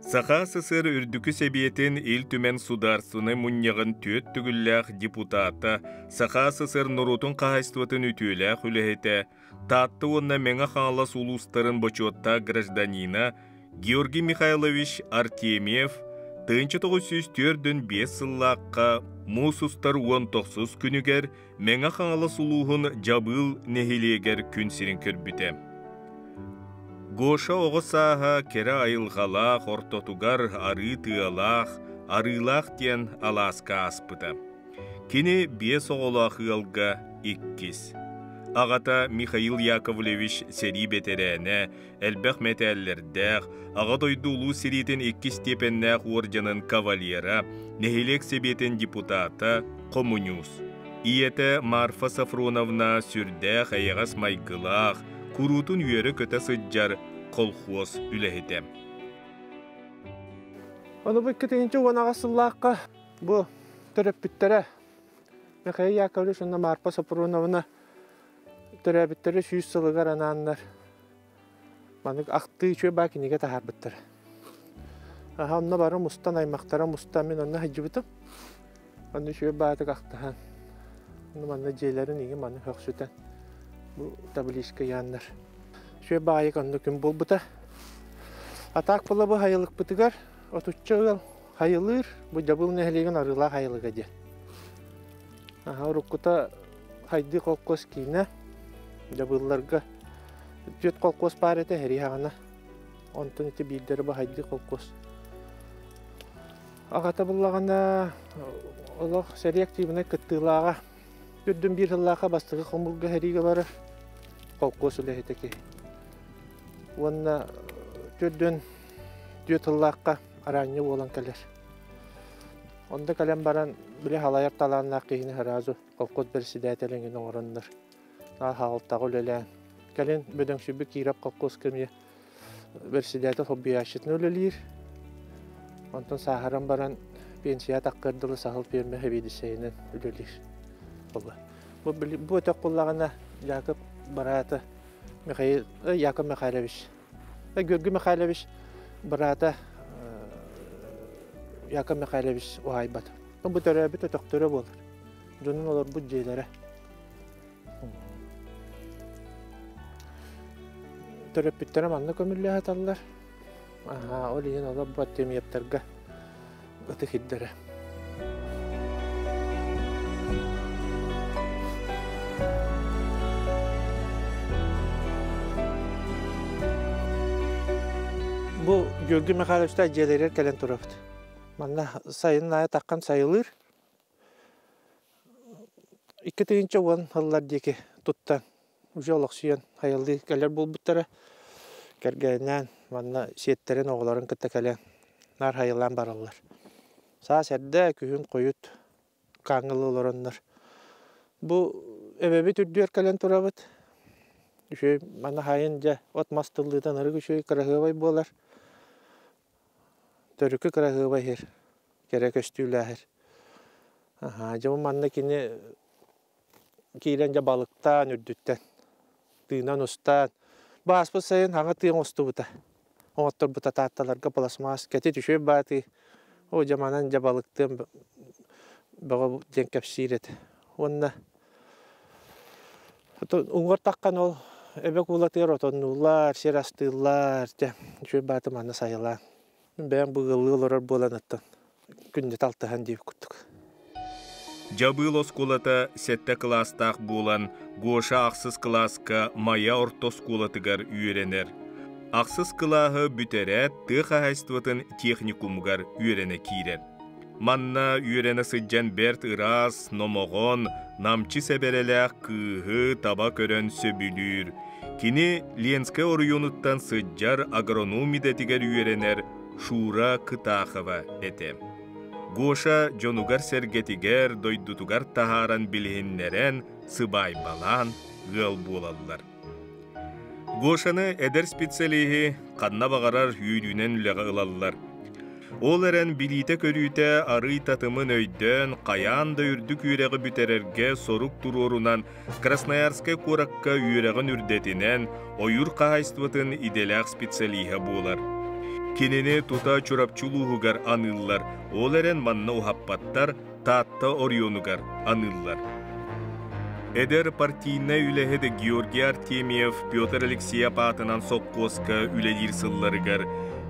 Саха СССР Үрдүкү Сэбиэтин Ил Түмэн Судаарыстыбаннай Мунньаҕын түөрт төгүллээх депутата, Саха СССР норуотун хаһаайыстыбатын үтүөлээх үлэһитэ, Таатта уонна Мэҥэ Хаҥалас улуустарын бочуоттаах гражданина Георгий Михайлович Артемьев 1945 сыллаахха муус устар 19 күнүгэр Мэҥэ Хаҥалас улууһун Дьабыыл нэһилиэгэр күн сирин көрбүтэ. Гоша оҕо сааһа кэрэ айылҕалаах, ортотугар арыы тыалаах, Арыылаах диэн алааска ааспыта. Кини биэс оҕолоох ыалга иккис. Аҕата Михаил Яковлевич сэрии бэтэрээнэ, элбэх мэтээллэрдээх, Аҕа дойду Улуу сэриитин иккис степеннээх уордьанын кавалера, нэһилиэк сэбиэтин депутата, хомуньуус. Ийэтэ Марфа Сафроновна сүрдээх эйэҕэс майгылаах, куруутун үөрэ-көтө сылдьар колхуос үлэһитэ. Ону бу 2018 сыллаахха бу төрөппүттэрэ Михаил Яковлевич уонна Марфа Сафроновна төрөөбүттэрэ 100 сылыгар анааннар Маннык ахтыы үчүгэй баа кинигэ таһаарбыттара. Аха онно бары мустан, аймахтара мустан мин онно сылдьыбытым. Онно үчүгэй баатык ахтаһан, онно манна дьиэлэрин иҥи маны хөхсүтэн бу табличка ыйааннар. Үчүгэй баайык онно күн буолбута. Атаак була бу хайылыкпытыгар отучча ыал хайылыыр, бу Дьабыл нэһилиэгин Арыылаах хайылыга диэн. Аха уруккута Хайдыы холкуос киинэ Дьабыылларга түөрт холкуос баар этэ сэрии саҕана. Онтон ити биирдэрэ бу Хайдыы холкуос. Аҕата буллаҕына олох сэрии активнай кыттыылааҕа. Үрдүн биир сыллаахха бастакы хомуурга сэриигэ барар холкуос үлэһитэ киһи. Уонна төрдүн түөрт сыллаахха араанньы буолан кэлэр. Онно кэлэн баран били халайар талааннаах киһини сразу холкуос бэрэссэдээтэлэ эҥин оҥороннор хаалтаҕа үлэлээн кэлин бөдөҥсүйбүт Киирап холкуоска эмиэ бэрэссэдээтэл солбуйааччытынан үлэлиир. Онтон сааһыран баран пенсия таххыар дылы саһыл пиэрмэ сэбиэдиссэйинэн үлэлиир. Бу, бу өтөх буллаҕына Яков быраата Михаил, Яков Михайлович Георгий Михайлович быраата Яков Михайлович уһаайбат. Бу төрөөбүт өтөхтөрө буолар. Дьонун олорбут дьиэлэрэ. Төрөппүттэрэ манна көмүллэ сыталлар. Аһаа, ол иһин олорбот Тимиэптэргэ ытык ирдэрэ. Бу Георгий Михайловичтаах дьиэлэригэр кэлэн турабыт. Манна сайын аайы таххан сайылыыр. 2010 сыллар диэки туттан уже олохсуйан хайалыы кэлэр буолбуттара. Кэргэнинээн манна сиэттэрин оҕолорун кытта кэлэн наар хайалаан бараллар. Саас эрдэ, күһүн хойут хаҥылы олороннор. Бу эбэбит үрдүгэр кэлэн турабыт. Үчүгэй манна хайын дьэ от-мас тыллыытан арыгы үчүгэй кыраһыабай буолар. Төрүкү кыраһыабай иһэр, кэрэ көстүүлээхэр. Аһаа, дьэ бу манна кини киирэн дьэ балыктаан үрдүттэн тыынан устаан бааспыт сайын хаҥа тыы оҥостубута оҥотторбута таатталарга пластмасс кэтит үчүгэй баатыы оо дьэ манан дьэ балыктыам бөҕө диэн кэпсиир этэ уонна уҥуор таххан ол эбэ куулатыгар отоннууллар сир астыыллар дьэ үчүгэй бааты манна сайылаан Бэйэм бу ыаллыы олорор буолан оттон күннэтэ алтыһан диэбит курдук. Дьабыыл оскуолата сэттэ кылаастаах буолан, Гоша ахсыс кылааска Майа орто оскуолатыгар үөрэнэр. Ахсыс кылааһы бүтэрээт, тыа хаһаайыстыбатын техникумугар үөрэнэ киирэр. Манна үөрэнэ сылдьан бэрт ыраас, номоҕон, намчы сэбэрэлээх кыыһы таба көрөн сөбүлүүр. Кини Ленскэй оройуонуттан сылдьар агроном идэтигэр үөрэнэр Шура Кытахова этэ. Гоша дьонугар-сэргэтигэр, дойдутугар таһааран билиһиннэрэн, сыбаайбалаан ыал буолаллар. Гошаны эдэр специалиһы ханна баҕарар үөрүүнэн үлэҕэ ылаллар. Ол эрэн билиитэ-көрүүтэ арыый татымын өйдөөн, хайаан да үрдүк үөрэҕи бүтэрэргэ сорук туруорунан Красноярскай куоракка үөрэҕин үрдэтинэн ойуур хаһаайыстыбатын идэлээх специалиһа буолар. Кинини тута Чурапчы улууһугар аныыллар, ол эрэн манна уһаппаттар, Таатта оройуонугар аныыллар. Эдэр партийнай үлэһит Георгий Артемьев Петр Алексеев аатынан сопхуоска үлэлиир сылларыгар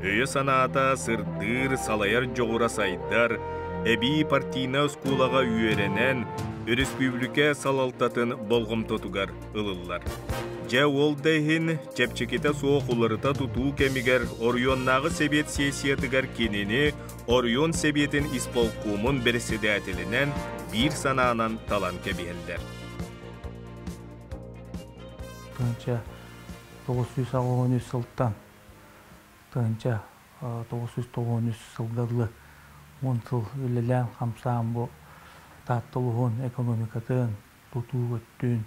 өйө-санаата сырдыыр, салайар дьоҕура сайдар, эбии партийнай оскуолаҕа үөрэнэн, өрөспүүбүлүкэ салалтатын болҕомтотугар ылыллар. Дьэ, ол да иһин, чэпчэкитэ суох уларыта тутуу кэмигэр оройуоннааҕы сэбиэт сессиятыгар кинини оройуон сэбиэтин исполкомун бэрэссэдээтэлинэн биир санаанан талан кэбиһэллэр. Тыһыынча 983 сылтан 1993 сылга дылы 10 сыл үлэлээн хамсаан бу Таатта улууһун экономикатын, тутуу өттүн,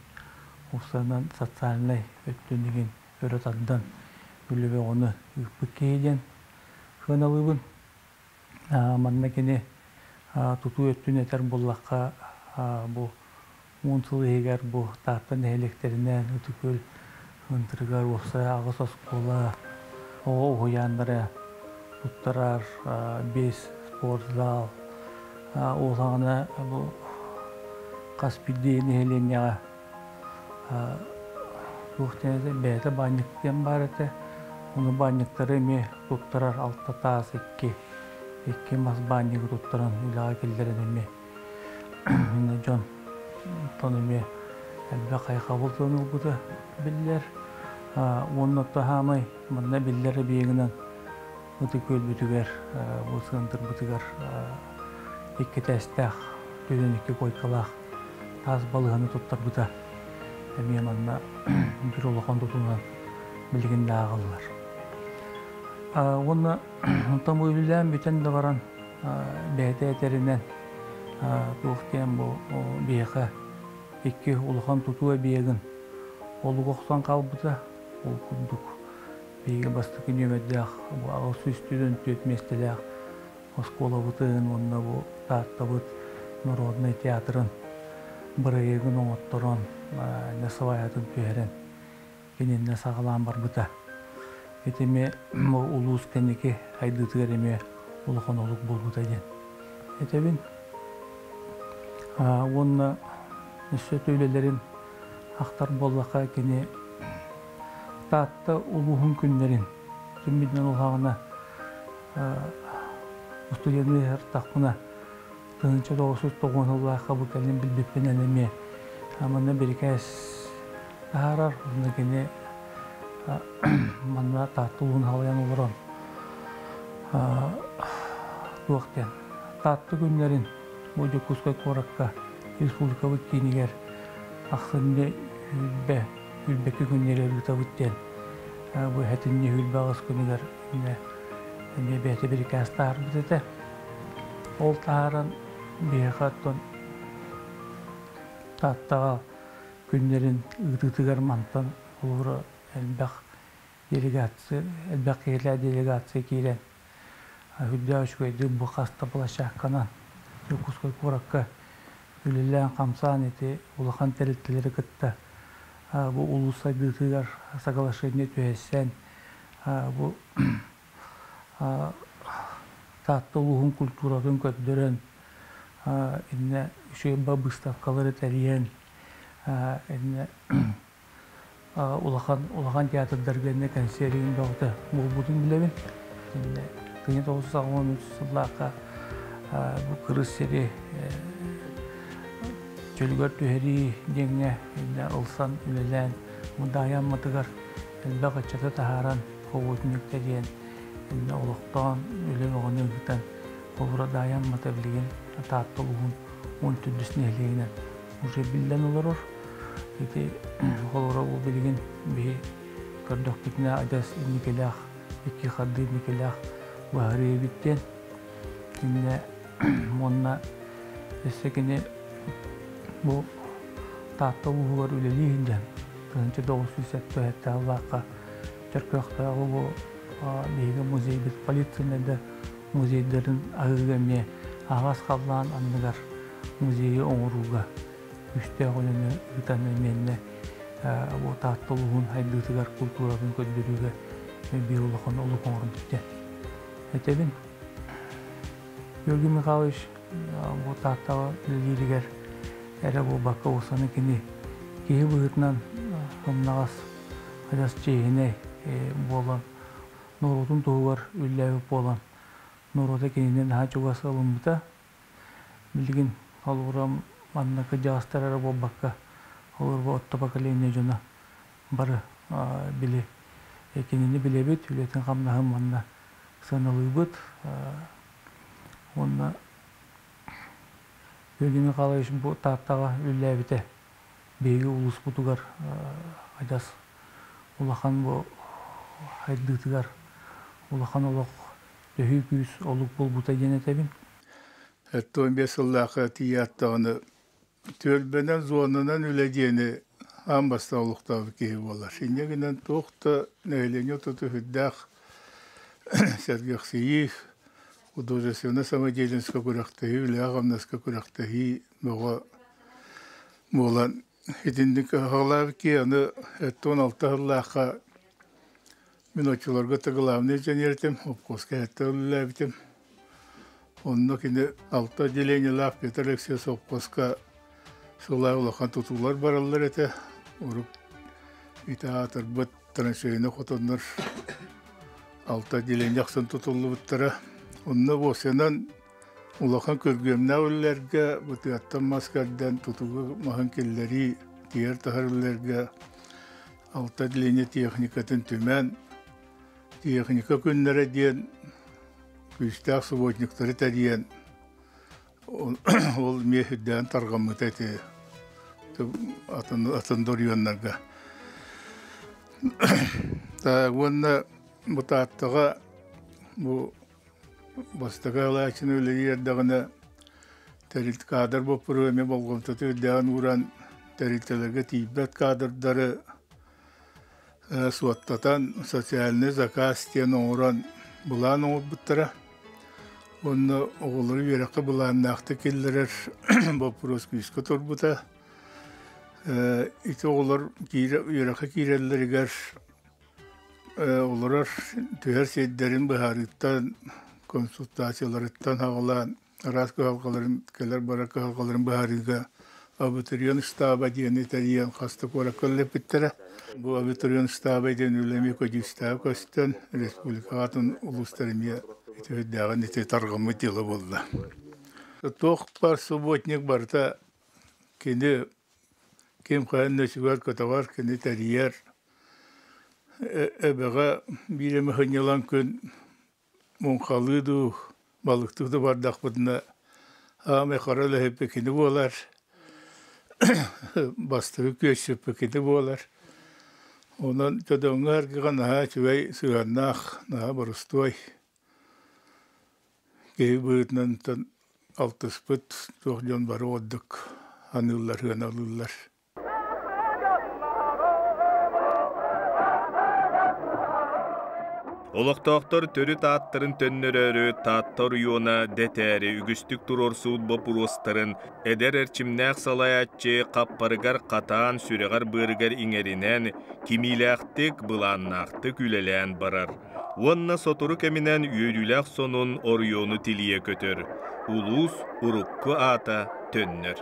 уопсайынан социальнай өттүн игин өрө тардан үлэ бөҕөнү ыыппыт киһи диэн сыаналыыбын. Манна кини тутуу өттүн этэр буоллахха, бу 10 сыл иһигэр бу Таатта нэһилиэктэринэн Ытык-Күөл Ынтырыгар уопсай аҕыс оскуола, оҕо уһуйааннара туттарар биэс спортзал, ол саҕана бу хас биирдии нэһилиэнньэҕэ туох диэн бэйэтэ баанньык диэн баар этэ. Ону баанньыктары эмиэ туттарар алта таас икки, икки мас баанньыгы туттаран үлэҕэ киллэрэн эмиэ дьон онтон эмиэ элбэх хайҕабыл тылын ылбыта биллэр. Уонна хаамай манна биллэр эбийиэгинэн Ытык Күөлбүтүгэр, бу сыантырбытыгар икки этээстээх, түһүн икки куойкалаах таас балыыһаны туттарбыта эмиэ манна биир улахан тутуунан билигин да ааҕыллар. Уонна онтон бу үлэлээн бүтэн да баран бэйэтэ этэринэн туох диэн бу биһиэхэ икки улахан тутуу эбийиэгин олук охсон хаалбыта. Ол курдук биһиги бастакы нүөмэрдээх бу 804 миэстэлээх оскуолабытын уонна бу Тааттабыт народнай театрын бырайыагын оҥотторон, сваятын түһэрэн кининнэ саҕалаан барбыта. Ити эмиэ улуус кэнники хайдыытыгар эмиэ улахан олук буолбута диэн этэбин. Уонна өссө үлэлэрин ахтар буоллахха кини Таатта улууһун күннэрин түммүтүнэн улаҕана устудьуоннуу сырыттахпына 1990 сыллаахха бу кэлин билбиппинэн эмиэ манна бирикээс таһаарар. Онно кини манна Таатта улууһун халыйан олорон туох диэн Таатта күннэрин бу Дьокуускай куоракка республикабыт киинигэр ахсынньы сүүрбэ сүүрбэкки күннэри ыытабыт диэн бу сэтинньи 28 күнүгэр эмиэ бэйэтэ бирикээс таһаарбыт этэ. Ол таһааран биһиэхэ оттон Тааттаҕа күннэрин ыытыытыгар мантан холобура элбэх делегация, элбэх киһилээх делегация киирэн үрдээх үчүгэйдик бу хаста площадканан Дьокуускай куоракка үлэлээн-хамсаан ити улахан тэрилтэлэри кытта бу улуус сайдыытыгар соглашение түһэрсэн бу Таатта улууһун культуратын көрдөрөн, иннэ үчүгэй быставкалары тэрийэн, иннэ улахан улахан театрдарга иннэ кэнсиэригин бөҕөтө буолбутун билэбин. Иннэ тыһыынча 983 сыллаахха бу кырыс сири чөлүгэр түһэрии диэҥҥэ иннэ ылсан үлэлээн Мудаайаммытыгар элбэх ыччаты таһааран Охотник диэн иннэ олохтоон үлэ бөҕөнү ыытан холобура Даайаммыта билигин Таатта улууһун 14 нэһилиэгинэн уже биллэн олорор. Ити холобура бу билигин биһи көрдөхпүтүнэ адьас инникилээх икки хардыы инникилээх баһырыы эбит диэн. Иннэ уонна өссө кини бу Таатта улууһугар үлэлии сылдьан 1977 сыллаахха Чөркөөхтөөҕү бу биһиги музейбыт полицияны да музейдарын аһыыга эмиэ аһаҕас халлаан анныгар музейы оҥорууга күүстээх үлэни ыытан эмиэннэ бу Таатта улууһун сайдыытыгар культуратын көрдөрүүгэ биир улахан олук оҥорбут диэн. этэбин. Георгий Михайлович бу Тааттаҕа үлэлииригэр эрэ буолбакка усаны кини киһи быһыытынан сымнаҕас, адьас чиэһинэй буолан, норуотун туһугар үлэлээбит буолан, норуота кинини наһаа чугас ылыммыта. Билигин холобура манна кырдьаҕастар эрэ буолбакка, холобура отто поколение дьоно бары били кинини билэбит, үлэтин-хамнаһын манна сыаналыыбыт. Уонна Георгий Михайлович бу Тааттаҕа үлэлээбитэ биһиги улууспутугар адьас улахан бу хайдыытыгар улахан олох төһүү күүс олук буолбута диэн этэбин. 75 сыллаахха тиийээт даҕаны түөлбэнэн, зонанан үлэ диэни аан бастаан олохтообут киһи буолар. Инньэ гынан туох да нэһилиэнньэ ортото сүрдээх сэргэхсийии, художественнай самодеятельноска күрэхтэһии, үлэҕэ-хамнаска күрэхтэһии бөҕө буолан итинник аҕалаабыт киһи аны 76 сыллаахха мин оччолорго главный инженер этим, обкуоска эрдэ үлэлээбитим. Онно кини алта отделениелаах Петр Алексеевич сопхуоска сылаа улахан тутуулар бараллар этэ. Урут ити аатырбыт траншейны хотоннор алта отделение ахсын тутуллубуттара. Онно буосанан улахан күргүөмнээх үлэлэргэ бытыаттан мас кэрдэн тутууга маһын киллэрии, тиэр таһар үлэлэргэ алта отделение техникатын түмэн техника күннэрэ диэн күүстээх субботниктары тэрийэн ол эмиэ үрдээн тарҕаммыта ити атын атын дорьуоннарга. Уонна бу Тааттаҕа бу бастакы алааччыны үлэлиир эрдэҕинэ тэрилт кадр боппуруоһа эмиэ болҕомтото үрдээн ууран тэрилтэлэргэ тиийбэт кадрдары суоттатан социальный заказ диэн оҥорон былаан оҥорбуттара. Уонна оҕолору үөрэххэ былааннаахтык киллэрэр боппуруос күүскэ турбута. Ити оҕолор үөрэххэ киирэллэригэр олорор түһэр сирдэрин быһаарыыттан, консультацияларыттан аҕалаан араас кыһалҕаларын, кэлэр-барар кыһалҕаларын быһаарыыга абитуриент штаба диэни тэрийэн хас да куоракка үлэлэппиттэрэ. Бу абитуриент штаба диэн үлэ эмиэ көдьүүстээх көстөн, республикаҕа атын улуустар эмиэ ити үрдээҕин ити тарҕаммыт дьыала буолла. Туох баар субботник барыта кини ким хайан да сүгэр көтөҕөр, кини тэрийэр. Эбэҕэ биир эмэ сынньалаҥ күн муҥхалыы дуу, балыктыы дуу бардахпытына аамай хара үлэһиппит кини буолар, бастакы күөсчүппүт кини буолар. Онон дьоҥҥо эргэҕэ наһаа үчүгэй сыһыаннаах, наһаа боростуой киһи быһыытынан алтыспыт туох дьон бары ордук аныыллар, сыаналыыллар. Олохтоохтор төрүт ааттарын төннөрөөрү Таатта оройуона дэтээри үгүстүк туруорсубут боппуруостарын эдэр эрчимнээх салайааччы хаппарыгар хатаан сүрэҕэр-быарыгар иҥэринэн, кимиилээхтик, былааннаахтык үлэлээн барар. Уонна сотору кэминэн үөрүүлээх сонун оройуону тилийэ көтөр, улуус урукку аата төннөр.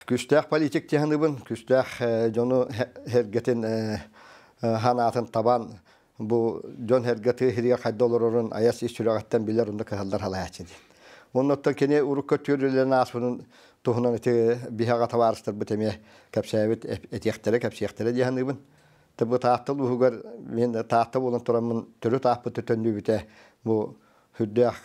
Күстээх политик тиһаныбын, күстээх дьону эргэтин ханаатын табан бу дьон эргэ тыа сиригэр хайда олорорун айас ис сүрэҕиттэн билэр онно кыһаллар халааччы диэн. Оннуттан кини урукка түөрүлэн ааспытын туһунан ити биһаҕа табаарыстарбыт эмиэ кэпсээбит этиэхтэрэ, кэпсиэхтэрэ дии саныыбын. Бу Таатта улууһугар мин Таатта буолан тураммын төрүт ааппыт төннүүбүтэ бу сүрдээх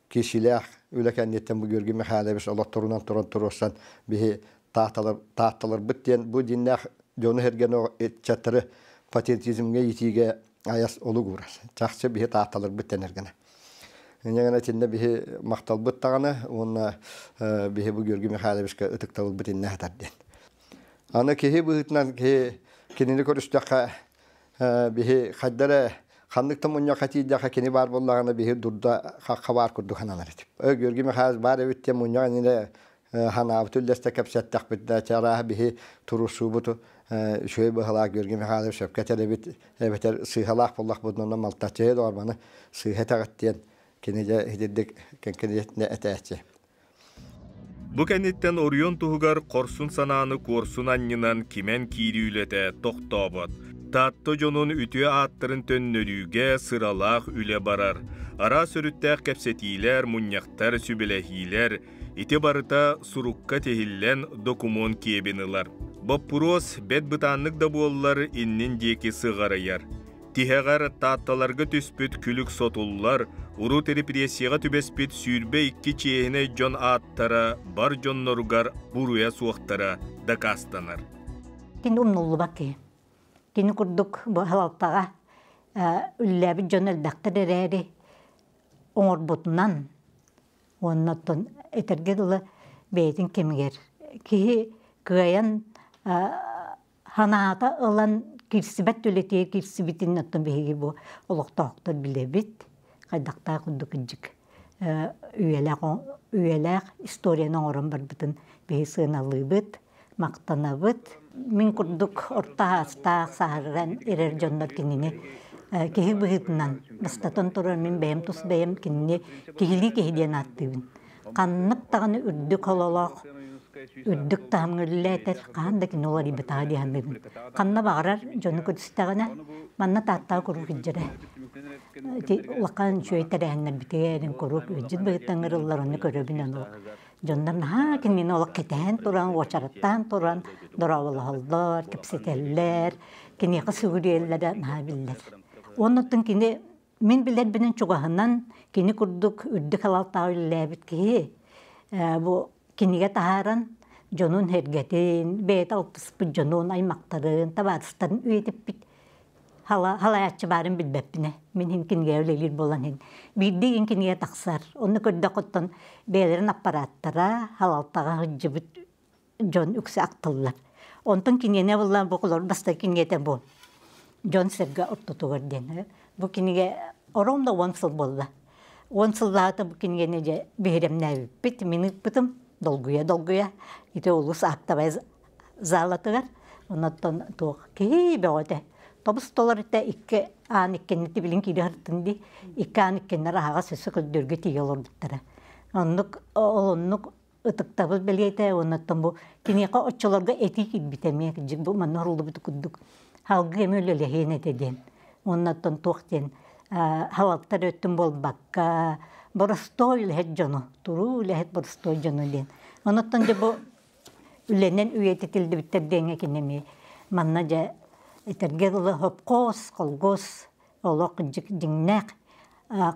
киһилээх үлэ кэнниттэн бу Георгий Михайлович олохторунан туран туруорсан биһи таатталар таатталарбыт диэн бу дьиннээх дьону сэргэни ыччаттары патриотизмҥа иитиигэ айас олук уурар. Чахчы биһи таатталарбыт дэнэр гына. Инньэ гына итиннэ биһи махталбыт даҕаны уонна биһи бу Георгий Михайловичка ытыктабылбыт иннэ сытар диэн. Аны киһи быһыытынан киһи кинини көрүстэххэ биһи хайда эрэ ханнык да мунньахха тиийдэххэ кини баар буоллаҕына биһи дурда хахха баар курдук сананар этим. Георгий Михайлович баар эбит диэн мунньах иннинэ Ханаабыт үллэстэ кэпсэттэхпит да чарааһы биһи туруорсуубут үчүгэй быһалаах Георгий Михайлович сөпкө этэрэбит эбэтэр сыыһалаах буоллахпытына малтаччы доҕор сыыһа этэҕит диэн кини дьэ итирдик кэҥкириэтинэ этээччи. Бу кэнниттэн Орион туһугар хорсун санааны куорсун анньынан кимэн киирии үлэтэ тохтообот. Таатта дьонун үтүө ааттарын төннөрүүгэ сыралаах үлэ барар. Араас өрүттээх кэпсэтиилэр, мунньахтар, сүбэлэһиилэр ити барыта сурукка тиһиллэн докумуон киэбин ылар. Боппуруос бэт бытааннык да буоллар иннин диэки сыҕарыйар. Тиһэҕэр Таатталарга түспүт күлүк сотуллар, урут репрессияҕа түбэспит 22 чиэһинэй дьон ааттара бар дьонноругар буруйа суохтара дакаастанар. Кини умнуллубат киһи. Кини курдук бу халалтаҕа үллээбит дьон элбэхтэр эрээри оҥорбутунан уонна оттон этэргэ дылы бэйэтин кэмигэр киһи кыайан ханаата ылан киирсибэт үлэтигэр киирсибитин оттон биһиги бу олохтоохтор билэбит хайдахтаах курдук кырдьык үйэлээх үйэлээх историяны оҥорон барбытын биһи сыаналыыбыт махтанабыт мин курдук орто аастаах сааһыран эрэр дьоннор кинини киһи быһыытынан бастатан турар мин бэйэм тус бэйэм кинини киһилии киһи диэн ааттыыбын ханнык даҕаны үрдүк хололоох үрдүк таһымҥа үлэлээтэр хаһан да кини уларыйбатаҕа дии саныыбын. Ханна баҕарар дьону көрүстэҕинэ манна Тааттаҕа куруук илдьэрэ. Ити улахан үчүгэй тэрээһиннэрбитигэр куруук ыалдьыт быһыытынан ыҥырыллар ону көрөбүн ону дьоннор наһаа кинини олох кэтэһэн туран уочараттаан туран дорооболоһоллор, кэпсэтэллэр, киниэхэ сүгүрүйэллэрэ наһаа биллэр. Оннуттан кини Мин билэрбинэн чугаһынан кини курдук үрдүк алалтаҕа үлэлээбит киһи бу кинигэ таһааран дьонун сэргэтин, бэйэтэ алтыспыт дьонун, аймахтарын, табаарыстарын үйэтиппит халайааччы баарын билбэппинэ. Мин иһин кинигэ үлэлиир буолан иһин. Биирдии иһин кинигэ тахсар. Онно көрдөххүттэн бэйэлэрин аппараттара халалтаҕа сылдьыбыт дьон үксэ ахтыллар. Онтон киниэнэ буллаан бу олор бастакы кинигэтэ бу дьон-сэргэ ортотугар диэн. Бу кинигэ ровно 10 сыл буолла. 10 сыллааҕыта бу кинигэни дьэ биһирэмнээбиппит, мин ыыппытым долгуйа-долгуйа ити олус актовай залатыгар. Оннуттан туох киһи бөҕөтө. Тобус толор этэ икки аан иккенни тибилин киири хартын ди. Икки аан иккеннер аһаҕас өссө көрдөргө тиийэ олорбуттара. Оннук ол оннук ытыктабыл бэлиэтэ уоннаттан бу киниэхэ оччолорго этии киирбитэ эмиэ кырдьык бу манна оһоруллубут курдук халгы эмиэ үлэлэһиэн этэ диэн уоннаттан туох диэн халалтар өттүн буолбакка боростуой үлэһит дьону туруу үлэһит боростуой дьону диэн онуттан дьэ бу үлэнэн үйэтитиллибиттэр диэҥҥэ кини эмиэ манна дьэ этэргэ дылы хопхоос холгуос олох дьиҥнээх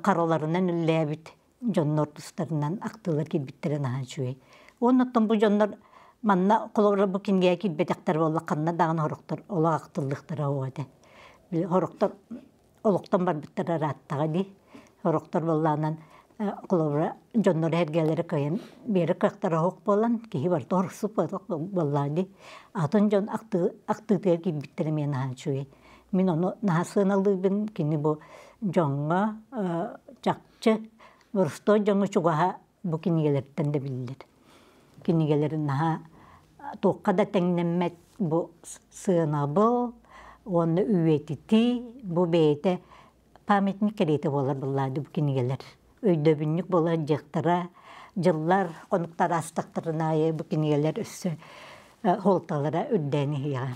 хараларынан үллээбит дьоннор тустарынан ахтыылар киирбиттэрэ наһаа үчүгэй. Уонна оттон бу дьоннор манна холобура бу кинигэҕэ киирбэтэхтэр буолла ханна даҕаны сорохтор олох ахтыллыахтара оҕо этэ. Били сорохтор олохтон барбыттара ырааттаҕа дии. Сорохтор буоллаҕынан холобура дьоннор эргэлэрэ кыайан биэрэ кыахтара суох буолан киһи барыта орсуп буоллаҕа дии. Атын дьон ахтыытыгар киирбиттэрэ эмиэ наһаа үчүгэй. Мин ону наһаа сыаналыыбын. Кини бу дьоҥҥо чахчы боростуой дьоҥҥо чугаһа бу кинигэлэртэн да биллэр. Кинигэлэр наһаа туохха да тэҥнэммэт бу сыанабыл уонна үйэтитии бу бэйэтэ памятник кэриэтэ буолар быллаады бу кинигэлэр. Өйдөбүнньүк буолар дьахтара дьыллар хонуктар аастахтарын аайы бу кинигэлэр өссө суолталара үрдээн иһиэҕэ.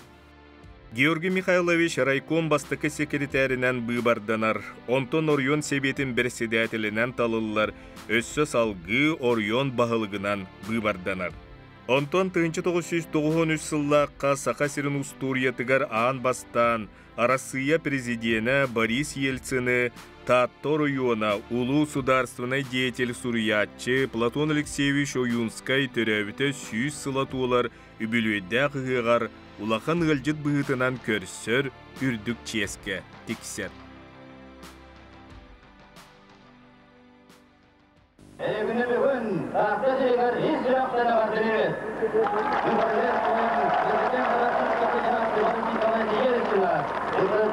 Георгий Михайлович райком бастакы секретаринэн быыбарданар, онтон оройуон сэбиэтин бэрэссэдээтэлинэн талыллар, өссө салгыы оройуон баһылыгынан быыбарданар. Онтон 1993 сыллаахха Саха сирин устуоруйатыгар аан бастаан Арассыыйа президенэ Борис Ельцины Таатта оройуона улуу судаарственнай деятель суруйааччы Платон Алексеевич Ойуунскай төрөөбүтэ 100 сыла туолар үбүлүөйдээх ыһыаҕар улахан ыалдьыт быһыытынан көрсөр үрдүк чиэскэ тиксэр. Эйигини бүгүн Таатта сиригэр ис сүрэхтэн эҕэрдэлиибит!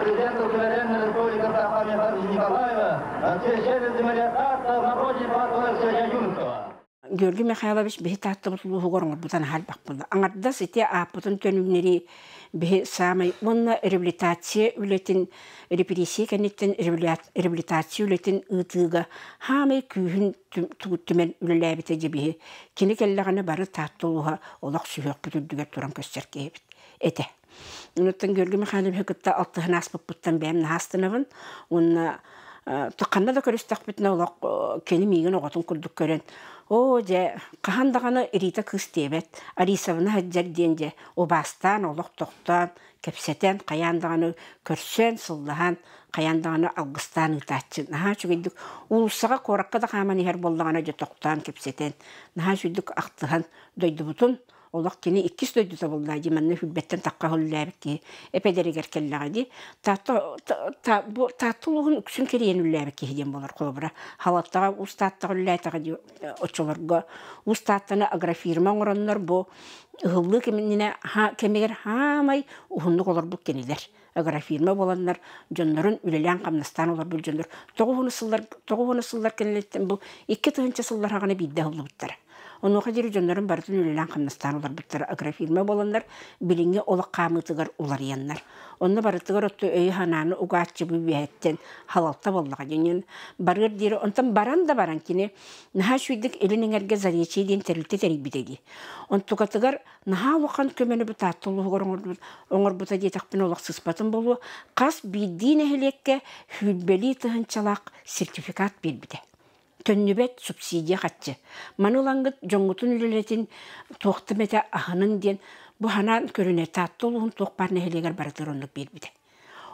Президента суверенной Республики Саха Николаева от всей земле Таатта в народе Платона Юнского. Георгий Михайлович биһи Тааттабыт улууһугар оҥорбутан аһарбах буолла. Аҥардас ити ааппытын төнүннэрии биһи саамай уонна реабилитация үлэтин репрессия кэнниттэн реабилитация үлэтин ыытыыга хаамай күүһүн түмэн үлэлээбитэ дьэ биһи кини кэллэҕинэ бары Таатта улууһа олох сүһүөхпүт үрдүгэр туран көстөр киһибит этэ. Онуттан Георгий Михайловиһы кытта алтыһан ааспыппыттан бэйэм наһаа астынабын уонна ханна да көрүстэхпитинэ олох кини миигин оҕотун курдук көрөн оо дьэ хаһан даҕаны Рита кыыс диэбэт Арисовна сылдьар диэн дьэ убаастаан олох тохтоон кэпсэтэн хайаан даҕаны көрсөн сыллаһан хайаан даҕаны алгыстаан ыытааччы наһаа үчүгэйдик уулуссаҕа куоракка да хааман иһэр буоллаҕына дьэ тохтоон кэпсэтэн наһаа үчүгэйдик ахтыһан дойдубутун олох кини иккис дойдута буолла дии манна хүрбэттэн тахха үллээбит киһи эпэдэригэр кэллэҕэ дии Таатта бу Таатта улууһун үксүн кэрийэн үллээбит киһи диэн буолар холобура Халаттаҕа Уус Тааттаҕа үллээтэҕэ дии оччолорго Уус Тааттаны агрофирма оҥороннор бу ыһыллыы кэминэ кэмигэр хаамай уһуннук олорбут кинилэр агрофирма буоланнар дьоннорун үлэлээн-хамнастаан олорбут дьоннор 90 сыллар кэнниттэн бу 2000 сыллар хаҕана биирдэ ыһыллыбыттара. Онуоха диэри дьоннорун барытын үлэлээн-хамнастаан олорбуттара агрофирма буоланнар билиҥҥи олох хаамыытыгар уларыйаннар. Онно барытыгар отту өйү-санааны угааччы бу үөһэттэн халалта буоллаҕа диэн барыар диэри онтон баран да баран кини наһаа үчүгэйдик илин эҥэргэ Заречье диэн тэрилтэ тэрийбитэ дии. Онтукатыгар наһаа улахан көмөнү бу Таатта улууһугар оҥорбута диэтэхпинэ олох сыспатын буолуо. Хас биирдии нэһилиэккэ сүүрбэлии тыһыынчалаах сертификат биэрбитэ. Төннүбэт субсидия хаччы. Маны ылаҥҥыт дьоҥҥутун үлэлэтин туохтам этэ аһынын диэн бу ханаан көрүнэ Таатта улууһун туох баар нэһилиэгэр барытыгар оннук биэрбитэ.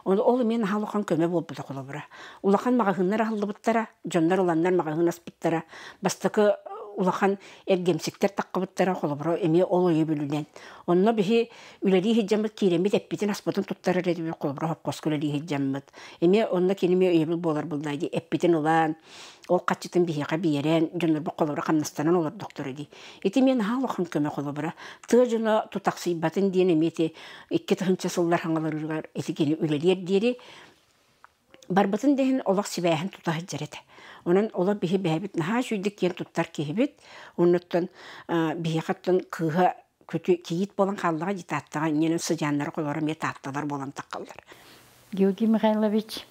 Ол эмиэ наһаа улахан көмө буолбута холобура. Улахан маҕаһыыннар аһыллыбыттара, дьоннор ыланнар маҕаһыын аспыттара. Бастакы улахан эргэмсиктэр таххыбыттара холобура эмиэ ол өйөбүлүнэн. Онно биһи үлэлии сылдьаммыт киирэммит эппитин аспытын туттарар этибит холобура хоппоско үлэлии сылдьаммыт. Эмиэ онно кини эмиэ өйөбүл буолар буллаа дии эппитин ылан, ол хаччытын биһиэхэ биэрэн, дьоннорбут холобура хамнастанан олордохторо дии. Ити эмиэ наһаа улахан көмө холобура. Тыа дьоно тутахсыйбатын диэн эмиэ ити 2000 сыллар хаҥаларыгар ити кини үлэлиэр диэри барбытын да иһин олох сибээһин тута сылдьар этэ. Онон олор биһи бэйэбит наһаа үчүгэйдик киэн туттар киһибит. Оннуттан биһиэхэттэн кыыһа күтү кийиит буолан хааллаҕа дии Тааттаҕа инньэнэн сыдьааннара холоро эмиэ таатталар буолан таххаллар. Георгий Михайлович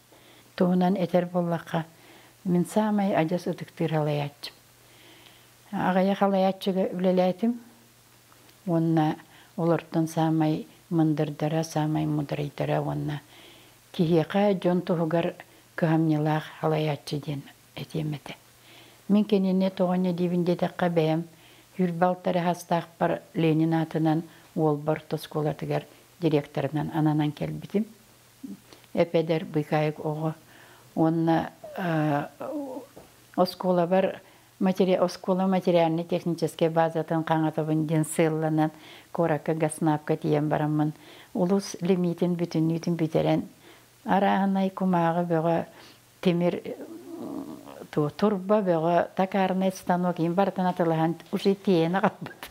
туһунан этэр буоллахха, мин саамай адьас ытыктыыр халайааччым. Аҕыйах халайааччыга үлэлээтим уонна олортон саамай мындырдара, саамай мудрайдара уонна киһиэхэ дьон туһугар кыһамньылаах халайааччы диэн этиэм этэ. Мин кинини тоҕо диибин диэтэххэ бэйэм 26 саастаахпар Ленин аатынан Уолба орто оскуолатыгар директорынан ананан кэлбитим. Эп-эдэр быыкаайык оҕо. Уонна оскуолабар оскуола материально-техническэй базатын хаҥатабын диэн сыалланан куоракка Госнабка тиийэн бараммын улуус лимиитин бүтүннүүтүн бүтэрэн арааһынай кумааҕы бөҕө тимир турба бөҕө токарный станок им барытын атылаһан уже тиэйэн аҕалбыт.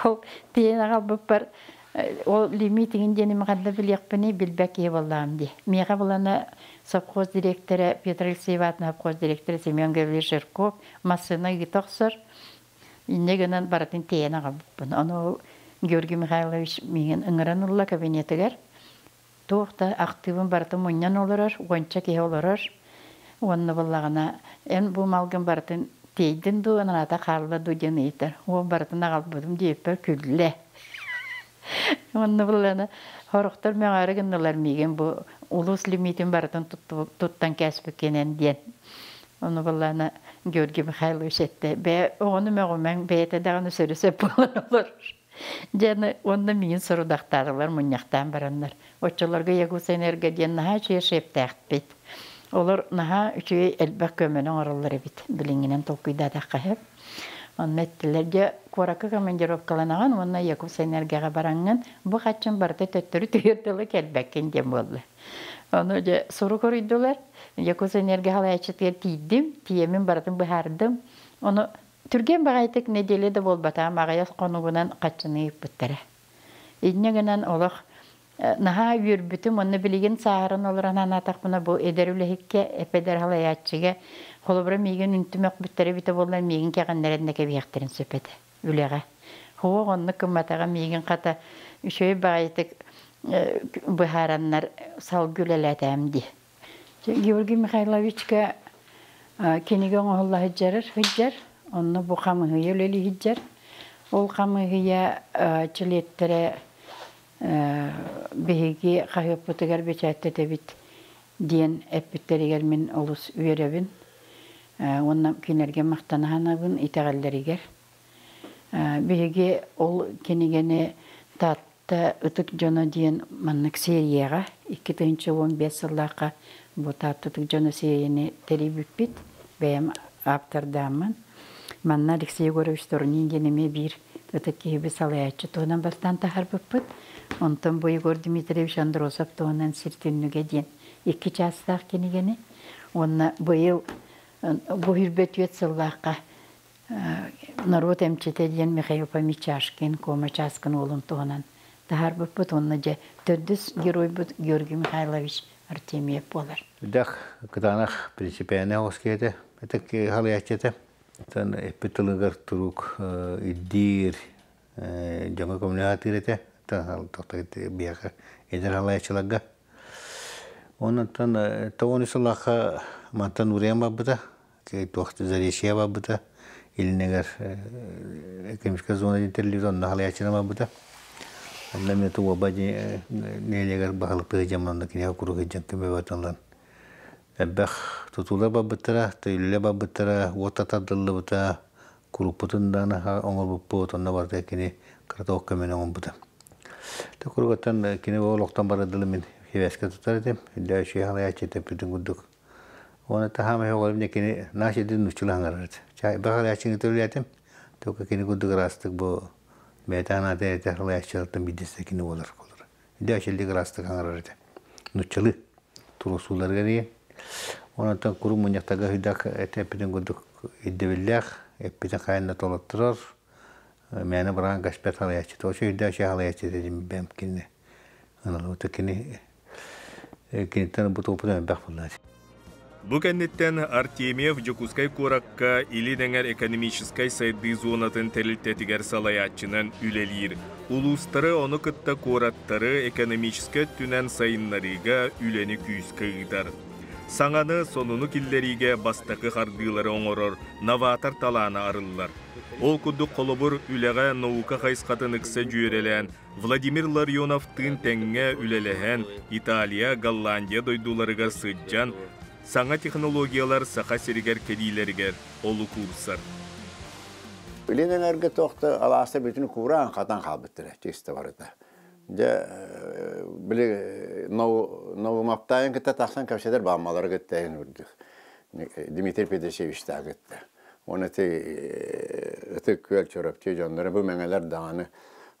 Ол тиэйэн аҕалбыппар ол лимиитигин диэн ханна билиэхпиний билбэт киһи буоллаҕым дии. Миэхэ булана совхоз директора Петр Алексеев аатынан совхоз директора Семен Гаврилович Жирков массыына ыыта охсор. Инньэ гынан барытын тиэйэн аҕалбыппын. Ону Георгий Михайлович миигин ыҥыран ылла кабинетыгар. Туох да актыыбын барытын мунньан олорор, уонча киһи олорор. Уонна буоллаҕына эн бу малгын барытын тиэйдин дуу, анаата хаалла дуу диэн ыйытар. Ол барытын аҕалбытым диэппэр күллэ. Уонна буллана хорохтор мөҕөөрү гыннылар миигин бу улуус лимиитин барытын туттан кээспиккинэн диэн. Ону буллана Георгий Михайлович этте бэйэ оҕону мөҕүмэҥ бэйэтэ даҕаны сөрү сөп буолан олорор. Дьэ уонна миигин сорудахтаатылар мунньахтаан бараннар. Оччолорго Якутскэнерго диэн наһаа үчүгэй шефтээхпит. Олор наһаа үчүгэй элбэх көмөнү оҥороллор эбит. Билиҥҥинэн толкуйдаатахха сөп. Онно эттилэр дьэ куоракка командировкаланаҕын уонна Якутскэнергоҕа бараҥҥын бу хаччын барыта төттөрү түһүөр дылы кэлбэккин диэн буолла. Ону дьэ сурук оруйдулар. Якутскэнерго халайааччытыгар тиийдим, тиийэммин барытын быһаардым. Ону түргэн баҕайытык нэдиэлэ да буолбатаҕым аҕыйах хонугунан хаччыны ыыппыттара. Инньэ гынан олох Наһаа үөрбүтүм, онно билигин сааһыран олорон анаатахпына бу эдэр үлэһиккэ, эпэдэр халайааччыга, холобура миигин үнтүмэх бүттэрэ бүтэ буоллар миигин кэҕиннэрэн да кэбиһиэхтэрин сөп этэ үлэҕэ. Суох оннук гымматаҕа миигин хата үчүгэй баҕайытык быһаараннар салгыы үлэлээтэм дии. Георгий Михайловичка кинигэ оҥоһулла сылдьарар сылдьар, онно бу хамыыһыйа үлэлии сылдьар. Ол хамыыһыйа чилиэттэрэ биһиги хаһыаппытыгар бэчээттэтэбит диэн эппиттэригэр мин олус үөрэбин уонна кинилэргэ махтана саныыбын итэҕэллэригэр. Биһиги ол кинигэни Таатта ытык дьоно диэн маннык серияҕа 2015 сыллаахха бу Таатта ытык дьоно серияны тэрийбиппит. Бэйэм ааптардааммын. Манна Алексей Егорович Турнин диэн эмиэ биир ытык киһибит салайааччы туһунан бастаан таһаарбыппыт. Онтон бу Егор Дмитриевич Андросов туһунан Сир түннүгэ диэн икки чаастаах кинигэни уонна быйыл бу 24 сыллаахха норуот эмчитэ диэн Михаил Фомичашкин, Кома Часкин уолун туһунан таһаарбыппыт уонна дьэ төрдүс геройбут Георгий Михайлович Артемьев буолар. Дах кытаанах принципиальнай оҕус киһитэ, ытык халыйааччы этэ. Оттон эппит тылыгар турук ирдиир, дьоҥҥо көмөлөһө сатыыр этэ. Биһиэхэ эдэр халайааччыларга. Онон тоҕон сыллаахха мантан уурайан барбыта, туох Заречье барбыта, илинигэр экономическая зона диэн тэриллибит, онно халайааччынан барбыта. Онно эмиэ Туоба нэһилиэгэр баһылыктыы сылдьан онно киниэхэ куруук сылдьан көмө ылан Элбэх тутуулар барбыттара, төйүллэ барбыттара, уот тардыллыбыта, куруппутун даҕаны оҥорбуппут, онно барыта кини кырата ох көмөнү оҥорбута. Тэ куругаттан кини ол олохтон барыдылы мин хивэскэ тутар этим, үллээ үчүгэй халайааччы тэппитин курдук. Уонна таһаама оҕолорум кини наш един нуччула хаҥарар этэ. Чай бахалааччыны төлүлээтим, только кини курдук ыраастык бу бэйэтэ анаата этэ халайааччылартан биирдэстэ кини буолар. Үллээ үчүллик ыраастык хаҥарар этэ. Нуччалыы. Туруорсууларыгар ийэ. Онон куруук мунньахтарга сыдьаак эппитин курдук ирдэбиллээх, эппитин хайан да толотторор, мээнэ быраҕан кэспэт халайааччыта. Очо өйдөөх халайааччыта дим бэм кинини. Аналыбыта кини киниттэн бу туоппут элбэх буолла. Бу кэнниттэн Артемьев Дьокуускай куоракка Илин эҥэр экономическай сайдыы зонатын тэрилтэтигэр салайааччынан үлэлиир. Улуустары, ону кытта куораттары экономическай өттүнэн сайыннарыыга үлэни күүскэ ыытар. Саҥаны, сонуну киллэриигэ бастакы хардыылары оҥорор новатор талаана арыллар. Ол курдук холобур, үлэҕэ наука хайысхатын ыкса дьүөрэлээн Владимир Ларионовтыын тэҥҥэ үлэлэһэн, Италия, Голландия дойдуларыгар сылдьан, саҥа технологиялар Саха сиригэр кэлиилэригэр олук уурсар. Илин эҥэргэ туохта алааста бүтүн куураан хатан хаалбыттара чисто барыта. Дьэ били Новомаптайын кытта тахсан кэпсэтэр баамалары кытта эн үрдүк. Дмитрий Петросевичтаах кытта. Уонна ити ытык күөл чорапчы дьонноро бу мэҥэлэр даҕаны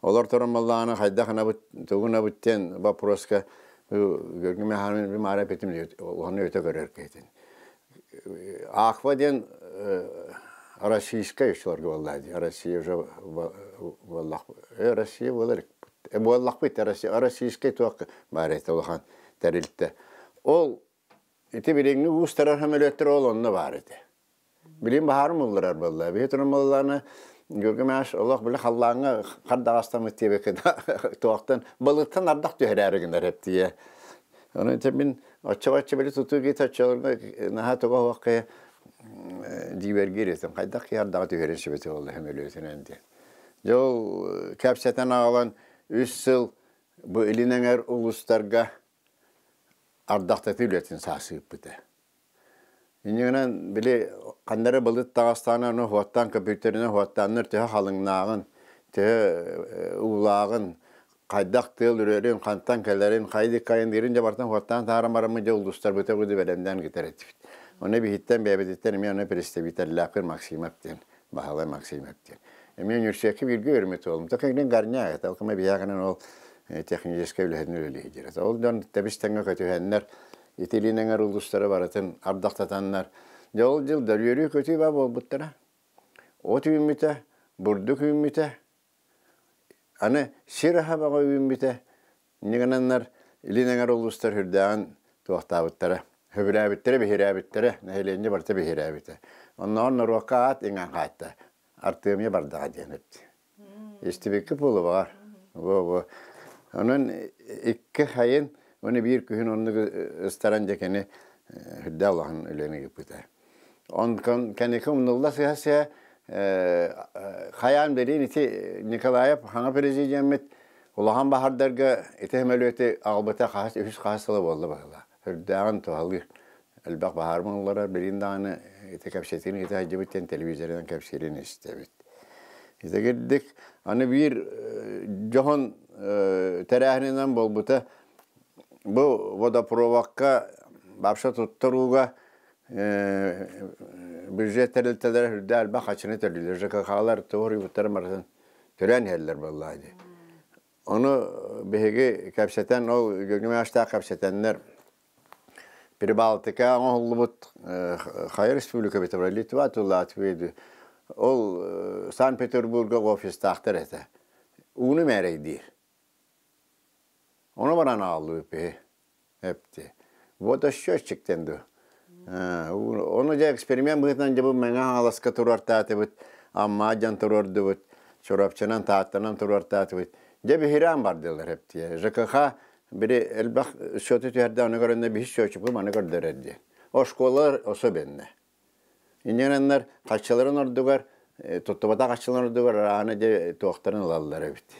олор туран баллаҕына хайдах ынабыт тугун абыт диэн вопроска Георгий Михайлович маара эппитим уонна өтө көрөр киһитин. Аква диэн российскай үчүлэргэ буолла дии. Россия уже буоллах Россия буолар буоллахпыт российскай туох баар этэ улахан тэрилтэ. Ол ити билиҥҥи уустарар самолеттар ол онно баар этэ. Билим баһаарым ылларар буолла. Биһи туран буоллаҕына Георгий Михайлович олох били халлааҥҥа хардаҕастаммыт диэбиккэ туохтан балыттан ардах түһэрээри гынар эптиэ. Ону ити мин оччо-бачча били тутуу киһи оччолорго наһаа туга суох киһи дьиибэргиир этим. Хайдах киһи ардаҕа түһэрин сүбэтэ буолла сөмөлүөтүнэн диэн. Дьэ ол кэпсэтэн аҕалан үс сыл бу илин эҥэр улуустарга ардахтатыы үлэтин саасыыппыта. Инньэ били ханна эрэ былыт таҕыстаҕына ону уоттаан көпүүтэринэн уоттааннар төһө халыҥнааҕын, төһө уулааҕын, хайдах тыал үрэрин, хантан кэлэрин, хайдык хайындыырын дьэ барытын уоттаан таһааран бараммыт дьэ улуустарбыта бу бэлэмнээн кытар этибит. Ону биһиттэн бэйэбититтэн эмиэ ону представителлээхпин Максимов диэн, Баһылай Максимов диэн. Эмиэ университекка бииргэ үөрэммит уолум. Такайдын горняк, это алкама биһиэхэнэн ол техническэй үлэһитин үлэлиир. Ол дьон тэбис-тэҥҥэ көтүһэннэр Итилин эҥэр улуустара барытын ардахтатаннар, дьэ ол дьыл дөрүөрүү көтүү баа буолбуттара. От үүммүтэ, бурдук үүммүтэ, аны сир аһа бөҕө үүммүтэ. Инньэ гынаннар илин эҥэр улуустар үрдээҕин туохтаабыттара, сөбүлээбиттэрэ, биһирээбиттэрэ, нэһилиэнньэ барыта биһирээбитэ. Оннооҕор норуокка аат иҥэн хаатта. Артыамыйа бардаҕа диэн эпти. Истибиккэ буолуо баҕар. Во-во. Онон икки хайын, уонна биир күһүн оннук ыстаран дьэ кини үрдээх улахан үлэни ыыппыта. Онтон кэнники умнулла сыһа-сыһа хайаан билин ити Николаев хаҥа президеммит улахан баһардарга ити сөмөлүөтү аҕалбыта хаһыс үһүс хаһыс сыла буолла быһыылаах. Үрдээҕин туһалыыр. Элбэх баһаар муҥуллара билин даҕаны ити кэпсэтиини ыыта сылдьыбыт диэн телевизорынан кэпсиирин истэбит. Ити кирдик аны биир дьоһун тэрээһининэн буолбута бу водопроводка вообще туттарууга бюджет тэрилтэлэрэ үрдэ элбэх хачыны төлүүллэр ЖКХ-лар туоруйбуттарын барытын төрөөн иһэллэр буоллаа дии. Ону биһиги кэпсэтэн, ол Георгий кэпсэтэннэр Прибалтика оҥоһуллубут хайа республика бит Литва Латвия ол Санкт-Петербурга офистаахтар этэ. Ууну мээрэйдиир. Ону баран аҕаллыбыт биһи. Эпти. Вот счетчиктен ду. Ону дьэ эксперимент быһыытынан дьэ бу Мэҥэ Хаҥаласка туруортаатыбыт, Амма дьон туруордубут, Чурапчынан, Тааттанан туруортаатыбыт. Дьэ биһирээн бардылар эптиэ. ЖКХ бири элбэх счету түһэрдэ, аны көрөннө биһи счетчикпы маны көрдөрөр диэн. Оскуолалар особенно. Инньэнэннэр хаччыларын ордугар, туттубатах хаччыларын ордугар ааны дьэ туохтарын ылаллар эбит.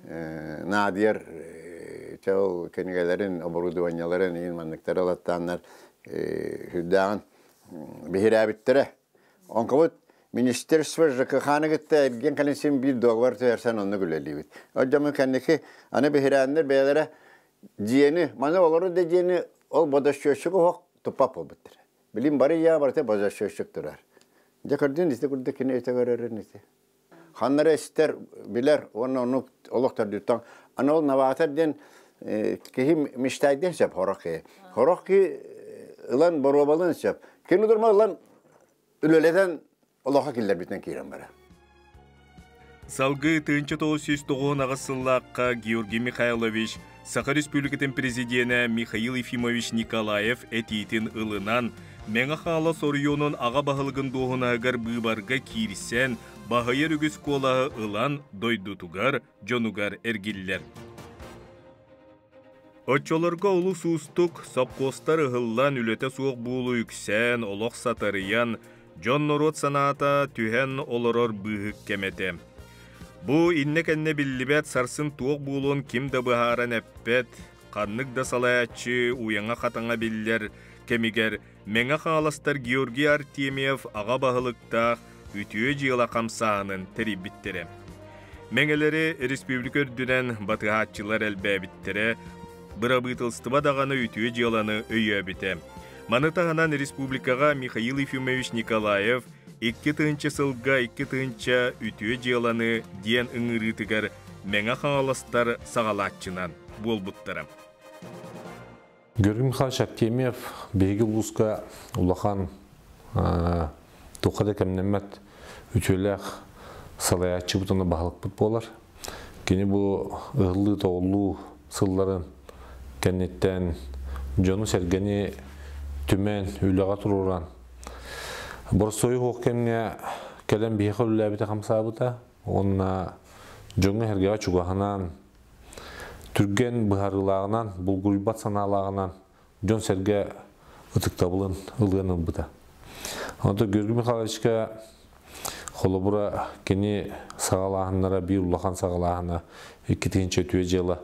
Наадыйар чэ ол кинигэлэрин, оборудованиеларын иин манныктары ылаттааннар сүрдээҕин биһирээбиттэрэ. Онкобут Министерство ЖКХ-ны кытта эргиэн кэлин син биир договор түһэрсэн оннук үлэлиибит. Ол дьоммут кэнники аны биһирээннэр бэйэлэрэ дьиэни, маны олору да дьиэни ол водосчетчик оһох туппат буолбуттар. Билим бары я барыта база турар. Дьэ көрдүн ити курдук кини өтө көрөрүн ити. Ханнары эстер билер уонна ону олох төрдүттэн аны ол новатор диэн киһи мечтайден сөп хорох киһи. Хорох ки ылан боруобалын сөп. Кини дурма ылан үлэлэтэн олохо киллэрбитинэн киирэн бара. Салгыы 1998 сыллаахха Георгий Михайлович Саха Республикатын президенэ Михаил Ефимович Николаев этиитин ылынан, Мэҥэ Хаҥалас оройуонун аҕа баһылыгын дуоһунаһыгар быыбарга киирсэн, баһыйар үгүс куолаһы ылан дойдутугар, дьонугар эргиллэр. Оччолорго олус уустук, сопхуостар ыһыллан, үлэтэ суох буолуу үксээн, олох сатарыйан, дьон-норуот санаата түһэн олорор быыһык кэм этэ. Бу иннэ-кэннэ биллибэт сарсын туох буолуон ким да быһааран эппэт, ханнык да салайааччы уйаҥа-хатаҥа биллэр кэмигэр Мэҥэ Хаҥаластар Георгий Артемьев аҕа баһылыктаах үтүө дьыала хамсааһынын тэрийбиттэрэ. Мэҥэлэри республика үрдүнэн батыһааччылар элбээбиттэрэ, бырабыыталыстыба даҕаны үтүө дьыаланы өйөөбүтэ. Маны таһынан республикаҕа Михаил Ефимович Николаев 2000 сылга 2000 үтүө дьыаланы диэн ыҥырыытыгар Мэҥэ Хаҥаластар саҕалааччынан буолбуттара. Георгий Михайлович Артемьев биһиги улууска улахан туохха да кэмнэммэт үтүөлээх салайааччыбыт уонна баһылыкпыт буолар. Кини бу ыһыллыы-тоҕуллуу сылларын кэнниттэн дьону-сэргэни түмэн, үлэҕэ туруоран, боростуойу суох кэмҥэ кэлэн биһиэхэ үлэлээбитэ хамсаабыта уонна дьоҥҥо-сэргэҕэ чугаһынан Түргэн быһаарыылааҕынан, булгуруйбат санаалааҕынан дьон-сэргэ ытыктабылын ылыан ылбыта. Онтон Георгий Михайловичка холобура кини саҕалааһыннара биир улахан саҕалааһына 2003 дьыала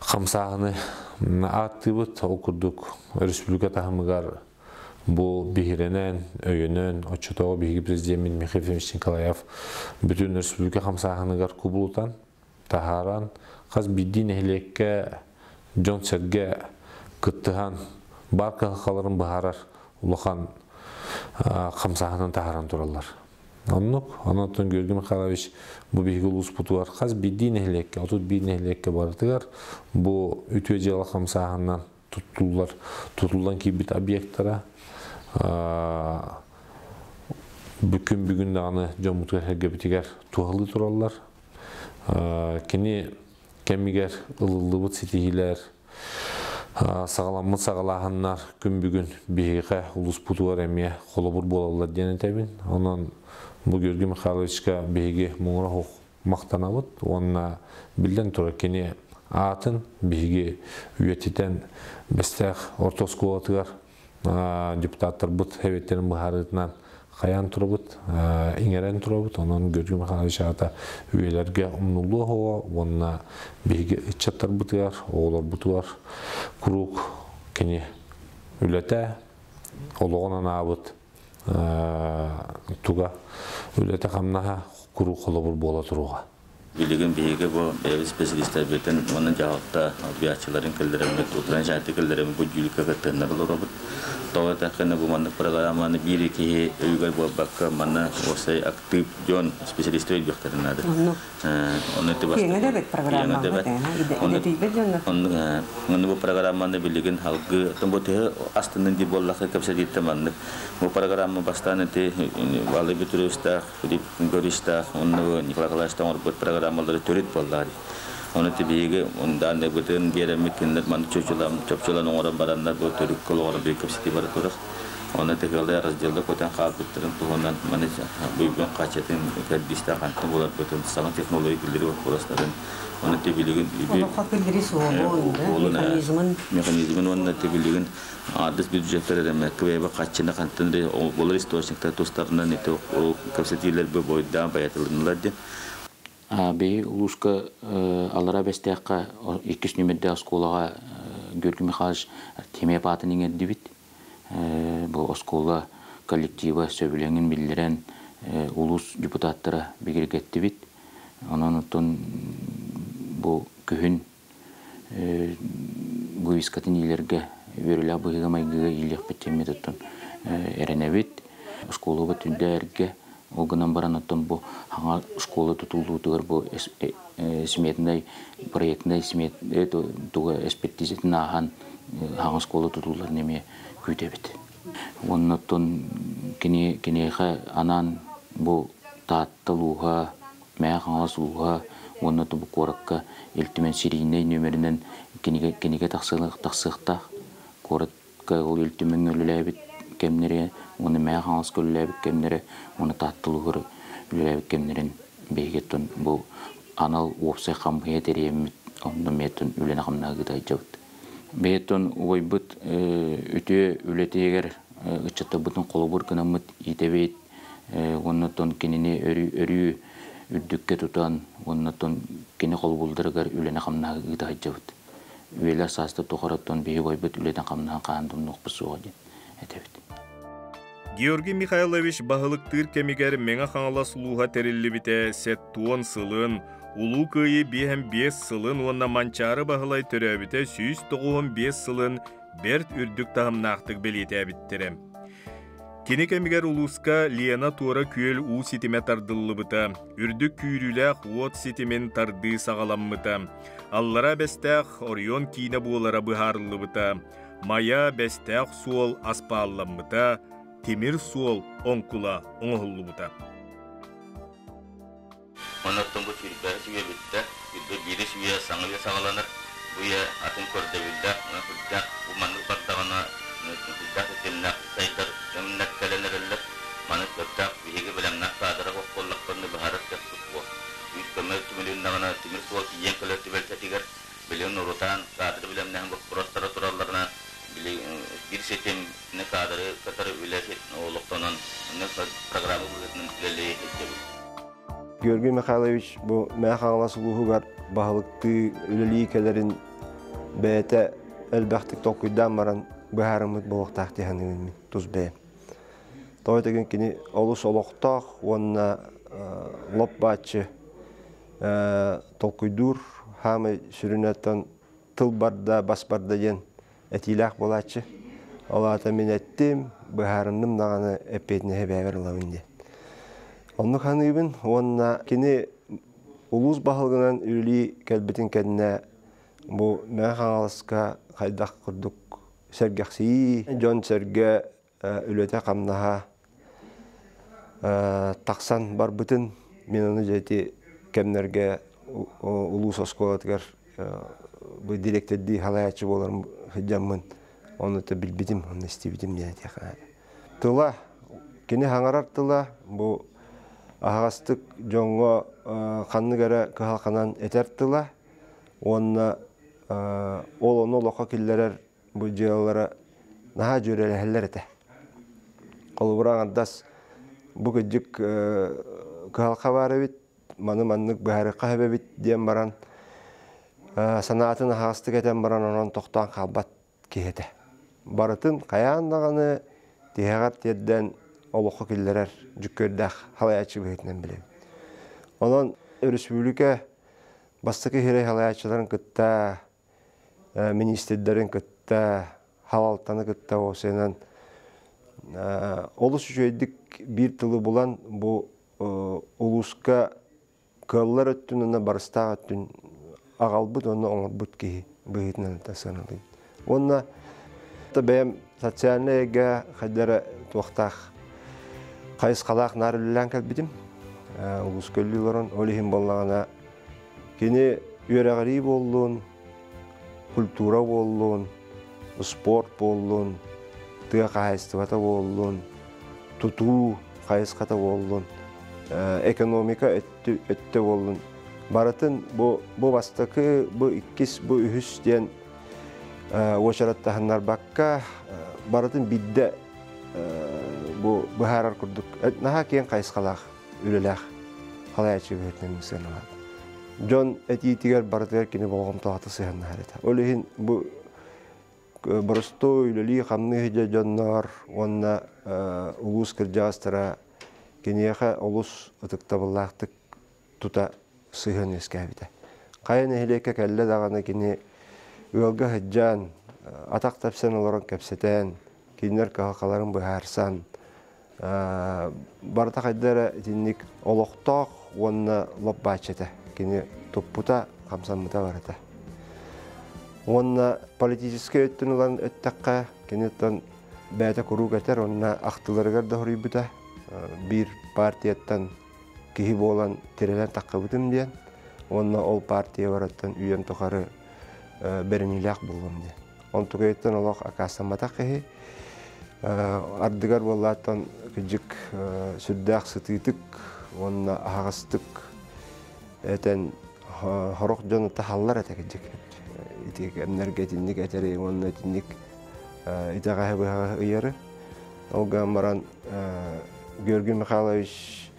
хамсааһыны ааттыыбыт. Ол курдук республика таһымыгар бу биһирэнэн, өйөнөн, оччотооҕу биһиги президеммит Михаил Ефимович Николаев бүтүн республика хамсааһыныгар кубулутан таһааран, хас биирдии нэһилиэккэ дьон-сэргэ кыттыһан, баар кыһалҕаларын быһаарар улахан хамсааһынын таһааран тураллар. Оннук, онон Георгий Михайлович бу биһиги улууспутугар хас биирдии нэһилиэккэ, 31 нэһилиэккэ барытыгар бу үтүө дьыала хамсааһынынан туттуллар, тутуллан киирбит объектара бүкүн бүгүн даҕаны дьоммутугар-сэргэбитигэр туһалыы тураллар. Кини Кэмигэр ылыллыбыт ситиһиилэр, саҕаламмыт саҕалааһыннар күн бүгүн биһиэхэ улууспутугар эмиэ холобур буолаллар диэн этэбин. Онон бу Георгий Михайловичка биһиги муҥура суох махтанабыт уонна биллэн турар кини аатын биһиги үйэтитэн Бэстээх орто оскуолатыгар депутаттарбыт эбиттэрин быһаарыытынан хайаан турабыт, иҥэрэн турабыт. Онон Георгий Михайлович аата үйэлэргэ умнуллуо суоҕа уонна биһиги ыччаттарбытыгар, оҕолорбутугар куруук кини үлэтэ, олоҕун анаабыт туга үлэтэ-хамнаһа куруук холобур буола туруоҕа. Билигин биһиги бу бэйэбит специалистарбытын уонна дьаһалта албиаччыларын кэллэрэммит, утаран кэллэрэммит бу дьүүлкэ кыттыһыннар олоробут. Тоҕо эттэххинэ бу маннык программаны биир киһи өйүгэр буолбакка манна уопсай актыып дьон специалистар өйдүөхтэрин наада. Онно Киэҥэ да эбит программа. Идэтийбит дьоннор. Онно бу программаны билигин халгы, бу төһө астынын дии буоллахха кэпсэтииттэ маннык. Бу программа бастаан ити Валерий Петровичтаах, Филипп Григорьевичтаах, онно Николай Николаевичтаах оҥорбут программалары төрүт буоллаҕа. Ону биһиги дааннайбытын биэрэммит кинилэр маннык чопчулан оҥорон бараннар бу төрүккэ олоҕор биир кэпсэтии бара турар. Оны тыһыалай разделга көтөн хаалбыттарын туһунан маны буйгун хачатын кэрдиистээх хантан буларбытын саҥа технология киллэри боппуруостарын оны тибилигин Олоххо киллэри суолун, механизмын механизмын уонна тибилигин аадыс бюджеттер эрэммэккэ бэйэбэ хаччыны хантан болар источниктар тустарынан ити кэпсэтиилэр бойдаан баятылыннылар диэн. Бэйи улууска аллара Бэстээххэ иккис нүмердээх оскуолаҕа Георгий Михайлович Артемьев аатын иҥэрдибит. Бу оскуола коллектива сөбүлэҥин биллэрэн улуус депутаттара бигэргэттибит. Онон оттон бу күһүн вывескатын иилэргэ үөрүүлээх быһыыга-майгыга иилиэхпит диэммит оттон эрэнэбит. Оскуолабыт үрдэ эргэ, ол гынан баран оттон бу хаҥа школа тутуллуутугар бу сметнай, проектнай смет туга экспертизатын ааһан хаҥа школа тутулларын эмиэ күүтэбит. Уонна оттон кини киниэхэ анаан бу Таатта улууһа, Мэҥэ Хаҥалас улууһа уонна бу куоракка Ил Түмэн серийнэй нүөмэринэн кинигэ кинигэ тахсыахтаах. Куоракка ол Ил Түмэҥҥэ үлэлээбит кэмнэрэ уонна Мэҥэ Хаҥаласка үлэлээбит кэмнэрэ уонна Таатта улууһугар үлэлээбит кэмнэрин биһиги оттон бу анал уопсай хамыыһыйа тэрийэммит онно эмиэ оттон үлэни-хамнаһы ыыта сылдьабыт. Бэйэттэн убайбыт үтүө үлэтигэр ыччаттарбытын холобур гынаммыт иитэбит уонна оттон кинини өрүү үрдүккэ тутан уонна оттон кини холобурдарыгар үлэни-хамнаһы ыыта сылдьабыт. Үйэлэр сааста тухары оттон биһиги убайбыт үлэтин-хамнаһын хаһан да умнуохпут суоҕа диэн этэбит. Георгий Михайлович баһылыктыыр кэмигэр Мэҥэ Хаҥалас улууһа тэриллибитэ 70 сылын, Улуу Кыайыы 55 сылын уонна Манчаары Баһылай төрөөбүтэ 195 сылын бэрт үрдүк таһымнаахтык бэлиэтээбиттэрэ. Кини кэмигэр улууска Лена туора күөл уу ситимэ тардыллыбыта, үрдүк күүрүүлээх уот ситимин тардыы саҕаламмыта, Аллараа Бэстээх оройуон киинэ буолара быһаарыллыбыта, Майа Бэстээх суол аспаалламмыта, тимир суол оҥкула оҥоһуллубута. Оннуттан бу сүүрбэһис үйэ бүттэ, 21-ис үйэ саҥа үйэ саҕаланар. Бу үйэ атын көрдөбүллээх, үрдээх, бу маннык бардаҕына үрдээх ситимнээх сайдар кэмнэр кэлэн эрэллэр. Маны сөптөөх биһиги бэлэмнээх каадыра суох буоллахпытына быһаарар кыахпыт суох. Үс көмө түмүлүннэҕинэ тимир суол тиийэн кэлэр түбэлтэтигэр билигин урутаан каадыры бэлэмнээһин боппуруостара туралларынан биир ситим каадыры кытары үлэ олохтонон программа быһыытынан үлэлии сылдьабыт. Георгий Михайлович бу Мэҥэ Хаҥалас улууһугар баһылыктыы үлэлии кэлэрин бэйэтэ элбэхтик толкуйдаан баран быһаарыммыт буолуохтаах дии саныыбын мин тус бэйэм. Тоҕо этигин кини олус олохтоох уонна лоп бааччы толкуйдуур хаамай сүрүнэттэн тыл барда, бас барда диэн этиилээх буолааччы. Ол аата мин эттим, быһаарынным даҕаны эппиэтинэһи бэйэбэр ылабын диэн. Оннук саныыбын уонна кини улуус баһылыгынан үлэлии кэлбитин кэннэ бу Мэҥэ Хаҥаласка хайдах курдук сэргэхсийии, дьон-сэргэ үлэтэ-хамнаһа тахсан барбытын мин ону дьэ ити кэмнэргэ Улуус оскуолатыгар бу директордии халаяччы буоларым сылдьаммын ону та билбитим, онно истибитим диэн этиэххэ. Тыла, кини хаҥарар тыла бу аһаҕастык дьоҥҥо ханнык эрэ кыһалҕанан этэр тыла уонна ол ону олоххо киллэрэр бу дьыалалара наһаа дьүөрэлэһэллэр этэ. Холобура аҥардас бу кырдьык кыһалҕа баар эбит, маны маннык быһаарыахха сөп эбит диэн баран санаатын аһаҕастык этэн баран онон тохтоон хаалбат киһи этэ. Барытын хайаан даҕаны тиһэҕэр тиэрдэн олоххо киллэрэр дьүккүөрдээх халайааччы быһыытынан билэбин. Онон өрөспүүбүлүкэ бастакы сирэй халайааччыларын кытта министрдэрин кытта, халалтаны кытта уопсайынан олус үчүгэйдик биир тылы булан бу улууска кыаллар өттүн уонна барыстаах өттүн аҕалбыт уонна оҥорбут киһи быһыытынан сыаналыыбын. Уонна бэйэм социальнай эйгэ хайдара туохтаах хайысхалаах наар үлэлээн кэлбитим. Улууска үлэлии олорон, ол иһин буоллаҕына кини үөрэҕирии буоллун, культура буоллун, спорт буоллун, тыа хаһаайыстыбата буоллун, тутуу хайысхата буоллун, экономика өттө буоллун, барытын бу бу бастакы, бу иккис, бу үһүс диэн уочараттаһыннарбакка барытын биирдэ бу быһаарар курдук наһаа киэҥ хайысхалаах үлэлээх халайааччы быһыытынан сыаналаат. Дьон этиитигэр барытыгар кини болҕомтоҕо сыһыаннаһар этэ. Ол иһин бу боростуой үлэлии-хамныы сылдьар дьоннор уонна улуус кырдьаҕастара киниэхэ олус ытыктабыллаахтык тута сыһыан үөскээбитэ. Хайа нэһилиэккэ кэллэ даҕаны кини ыалга сылдьан, атах тэпсэн олорон кэпсэтэн, кинилэр кыһалҕаларын быһаарсан, барыта хайда эрэ итинник олохтоох уонна лоп бааччы этэ. Кини туппута, хамсаммыта барыта. Уонна политическай өттүн ылан өттөххө, киниттэн бэйэтэ куруук этэр уонна ахтыларыгар да хоруйбута. Биир партияттан киһи буолан тирэнэн таххыбытым диэн уонна ол партия барыттан үйэм тухары бэриниилээх буолуом диэн. Онтукайыттан олох акаастамматах киһи ардыгар буоллааттан кыдьык сүрдээх сытыытык уонна аһаҕастык этэн хорох дьону таһаллар этэ кыдьык. Ити кэмнэргэ итинник этэри уонна итинник итэҕэһи быһаҕы ыйары. Ол гынан баран Георгий Михайлович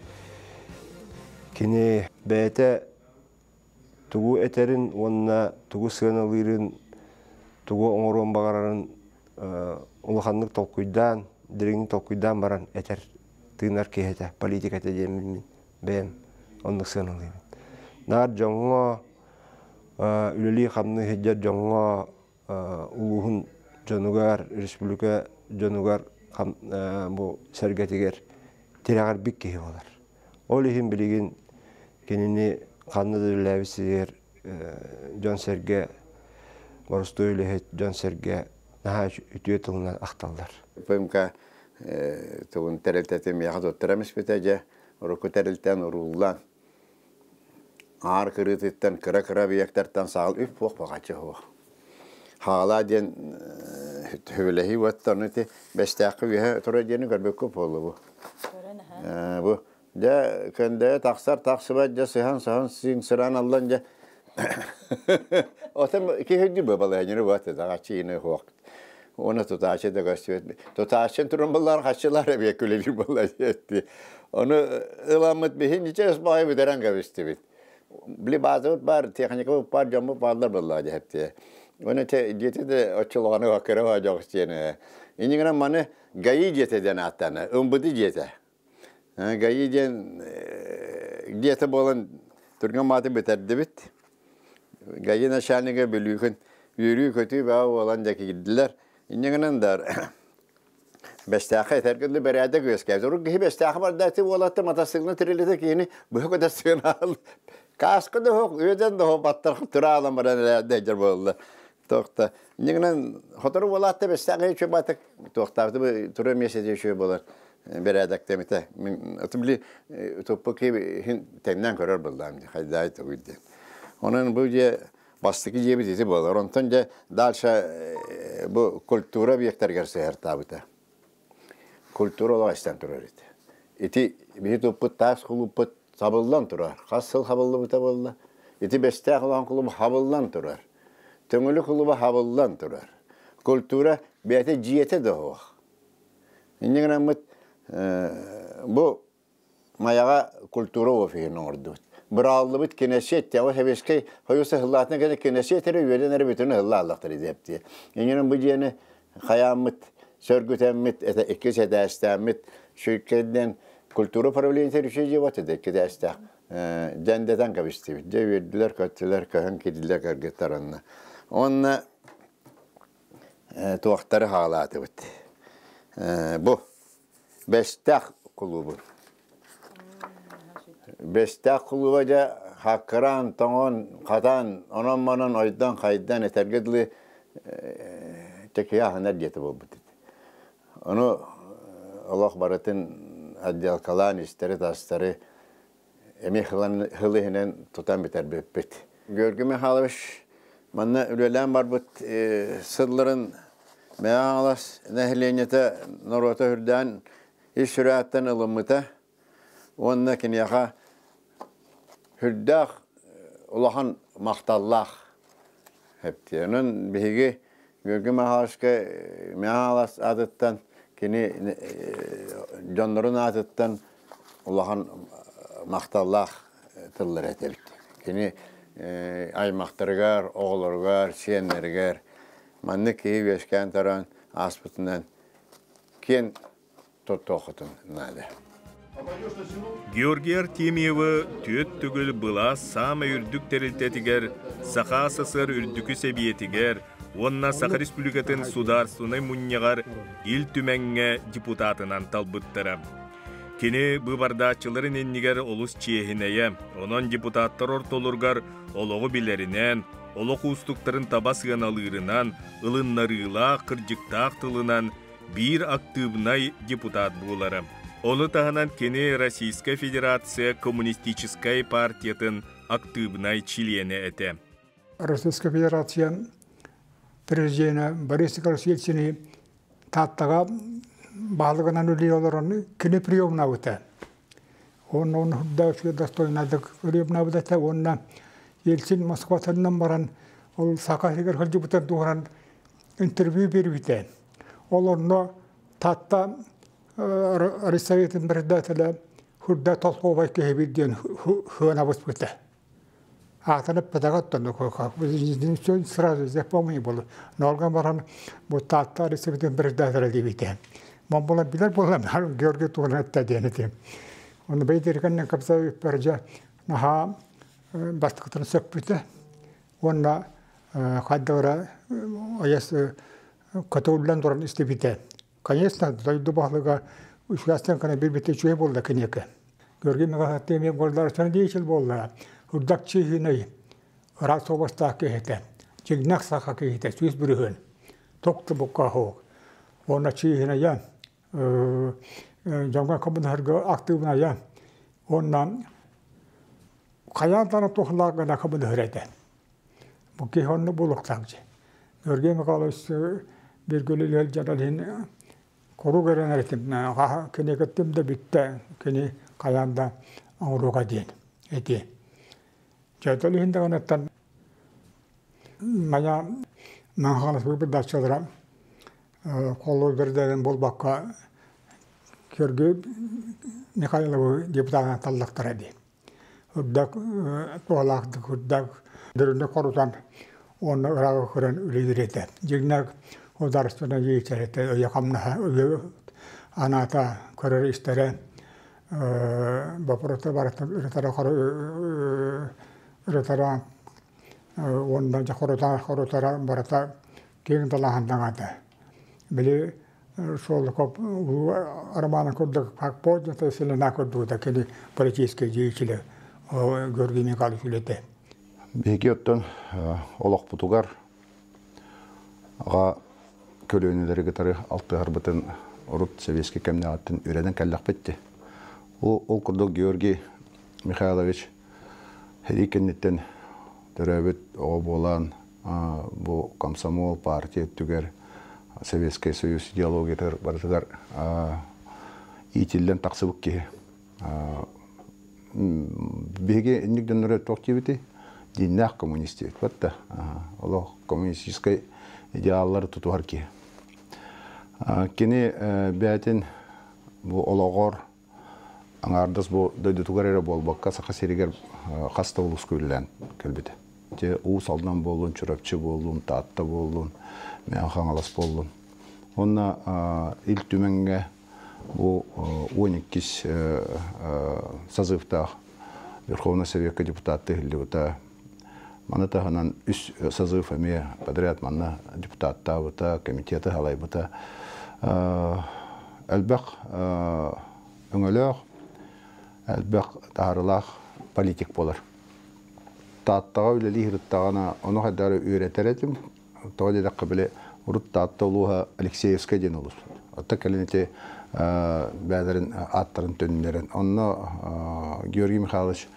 кини бэйэтэ тугу этэрин уонна тугу сыаналыырын, тугу оҥоруон баҕарарын улаханнык толкуйдаан, дириҥник толкуйдаан баран этэр, тыынар киһи этэ, политик этэ диэммин бэйэм оннук сыаналыыбын. Наар дьоҥҥо үлэлии-хамныы сылдьар дьоҥҥо улууһун дьонугар, республика дьонугар бу сэргэтигэр тирэҕирбит киһи буолар. Ол иһин билигин кинини ханна да үлэлээбит сиригэр дьон-сэргэ, боростуой үлэһит дьон-сэргэ наһаа үтүө тылынан ахталлар. ПМК тугун тэрилтэтин миэхэ туттарам испитэ дьэ урукку тэрилтэн урууллаан Аар кырыытыттан кыра-кыра объектартан саал үп буох баҕаччы суох. Хаалаа диэн сөбүлэһии уотта ону ити Бэстээххэ үөһэ турар диэни көрбүккүт буолла бу. Бу дьэ көндөйө тахсар тахсыбат дьэ сыһан-саһан сыын сыраан аллан дьэ Отон киһи өйдүүр бу балаһыанньаны буолла даҕаччы ины суох. Уонна тутааччы да көстүбэт. Тутааччын туран буллар хаччылар эбиэ күлэлиир буолла диэтти. Ону ыламмыт биһин ничего баҕайы бүтэрэн кэбистибит. Били баазабыт бар, техникабыт бар, дьоммут бааллар буолла диэхтиэ. Оны те диэти де оччолоҕону хаккыра жоҕус диэн. Иннигинэн маны ГАИ диэтэ диэн ааттана, ымбыты диэтэ. ГАИ диэн диэтэ буолан түргэн мааты бүтэрдибит. ГАИ начальнига Бүлүүкүн үөрүү-көтүү баа буолан дьэ киирдилэр. Инньэ гынан да Бэстээххэ этэргэ бэрээдэк үөскээбит. Урут киһи Бэстээххэ барда ити уолатта матасыгына тирилитэ киһини быһа көтөр сыанаал. Кааска да суох, үөдэн да суох баттар тураалан баран эрээдэ буолла. Туохта. Инньэ гынан хотору буолаатта Бэстээххэ үчүгэй баатык туохтаабыты тура миэстэтэ үчүгэй буолар бэрээдэктэмитэ. Мин аты били туппу киһи тэҥнээн көрөр буоллаам дии хайдаай тугуй диэн. Онон бу дьиэ бастакы дьиэбит ити буолар. Онтон дьэ дальше бу культура объектарыгар сыһартаабыта. Культура олох истэн турар ити. Ити биһи туппут таас кулууппут сабыллан турар. Хас сыл хабыллыбыта буолла. Ити Бэстээх улахан кулууба хабыллан турар. Төҥүлү кулууба хабыллан турар. Культура бэйэтэ дьиэтэ да суох. Инньэ гынаммыт бу Майаҕа культура офиһын оҥордубут. Бырааллыбыт кинэсиэт тява сэбиэскэй хойус ыһыллаатына кэлэ кинэсиэт эрэ үөдэн эрэ бүтүн ыһыллааллахтар диэптии. Инньэнэн бу дьиэни хайааммыт, сөргүтэммит, это иккис этээстээммит, шүккэдден культура управлениета үчүгэй дьиэ вот это икки этээстээх дьэндэтэн кэбистибит. Дьэ үөрдүлэр, көттүлэр, көһөн киирдилэр кыргыттар онно. Уонна туохтары хаалаатыбыт. Бу Бэстээх кулуубун. Бэстээх кулууба дьэ хаккыраан, тоҥон, хатан, онон-манан ойдон-хайдан этэргэ дылы тэкийэ аһынар диэтэ буолбут этэ. Ону олох барытын отделкалаан истэри-тастары эмиэ хыл иһинэн тутан бүтэрбиппит. Георгий Михайлович манна үлэлээн барбыт сылларын Мэҥэ Хаҥалас нэһилиэнньэтэ норуота үрдээн ис сүрэҕиттэн ылыммыта уонна киниэхэ сүрдээх улахан махталлаах эптиэ. Онон биһиги Георгий Михайловичка Мэҥэ Хаҥалас аатыттан кини дьоннорун аатыттан улахан махталлаах тыллар этэбит. Кини аймахтарыгар, оҕолоругар, сиэннэригэр маннык киһи үөскээн туран ааспытынан киэн туттуоххутун наада. Георгий Артемьевы түөрт төгүл былаас саамай үрдүк тэрилтэтигэр Саха СССР Үрдүкү Сэбиэтигэр уонна Саха Республикатын Судаарственнай Мунньаҕар Ил Түмэҥҥэ депутатынан талбыттара. Кини быыбардааччыларын иннигэр олус чиэһинэйэ, онон депутаттар ортолоругар олоҕу билэринэн, олох уустуктарын таба сыаналыырынан, ылыннарыылаах, кырдьыктаах тылынан биир актыыбынай депутат буолара. Ону таһынан кини Российскай Федерация Коммунистическай партиятын актыыбынай чилиэнэ этэ. Российская Федерация президенэ Борис Николаевич Ельцини Тааттаҕа баһылыгынан үлэлии олорон кини приемнаабыта. Уонна оны хурда үчүгэй достойнайдык приемнаабыт этэ уонна Ельцин Москватынан баран ол Саха сиригэр сылдьыбытын туһунан интервью биэрбитэ. Ол онно Таатта Райсоветын председателэ Хурда толковай киһибит диэн сыанабыспыта. Аатын эппэтэҕэ оттон сразу запомни было. Нолган баран бу Таатта Райсоветын председателэ диэбитэ. Мон буолан билэр буолан Георгий туһунан этте диэн этим. Оны бэйдэргэннэн капсабыппар дьэ наһаа бастакытын сөппүтэ. Уонна хайдах эрэ айас көтөҕүллэн туран истибитэ. Конечно, дойду баһылыга үчүгэстэн гына билбитэ үчүгэй буолла киниэхэ. Георгий Михайлович эмиэ буоллар деятель буолла. Урдак чиһинэй ыраас суобастаах киһитэ. Дьиҥнэх саха киһитэ 100%. Токто букка хоок. Уонна чиһинэйэ дьоҥҥо көмөлөһөргө актыыбынайа. Уонна хайаан даҕаны туһалаах гына көмөлөһөр этэ. Бу киһи онно буолуохтаах дьэ. Георгий Михайлович бииргэ үлэлэһэр дьон иһин куруук эрэнэр этим. Кини кыттым да бүттэ, кини хайаан да оҥоруоҕа диэн эти. Дьэ, иһин даҕаныттан Майа Маҥхалас быыбардааччылара холлор бэрдэрин буолбакка Георгий Михайловы депутатынан таллахтара дии. Үрдак туһалаахтык үрдак дөрүнү хорутан уонна ырааҕы көрөн үлэлиир этэ. Дьиҥнээх государственнай деятель этэ, өйө хамнаһа, өйө анаата көрөр истэрэ боппуруостар барытын ырытара ырытара уонна дьэ хорутара хорутара барыта киэҥ далааһыннаах этэ. Били Шолохов романа курдук как поднятая селена курдук кини политическай деятеле Георгий Михайлович үлэтэ. Биһиги оттон олохпутугар аҕа көлүөнэлэри кытары алтыһарбытын урут сэбиэскэй кэмнээҕиттэн үөрэнэн кэллэхпит дии. Ол курдук Георгий Михайлович сэрии кэнниттэн Төрөөбүт оҕо буолан, бу комсомол, партия өттүгэр, Советский Союз идеологиятыгар барытыгар иитиллэн тахсыбыт киһи. Биһиги инник дьоннору туох диэбитий? Дьиҥнээх коммунист диэбит да. Олох коммунистическай идеаллары тутуһар киһи. Кини бэйэтин бу олоҕор аҥаардас бу дойдутугар эрэ буолбакка Саха сиригэр хас да улууска үлэлээн кэлбитэ. Дьэ Уус Алдан буоллун, Чурапчы буоллун, Таатта буоллун, Мэҥэ Хаҥалас буоллун. Уонна Ил Түмэҥҥэ бу 12 созывтаах Верховнай Советка депутаттыы иһиллибитэ. Маны таһынан үс созыв эмиэ подряд манна депутаттаабыта, комитеты халайбыта. Элбэх өҥөлөөх, элбэх таһаарыылаах политик буолар. Тааттаҕа үлэлии сырыттаҕына, ону хайдах эрэ үөрэтэр этим. Тоҕо диэтэххэ, били урут Таатта улууһа Алексеевскай диэн улуус. Оттон кэлин ити бэйэлэрин ааттарын төннөрөн. Онно Георгий Михайлович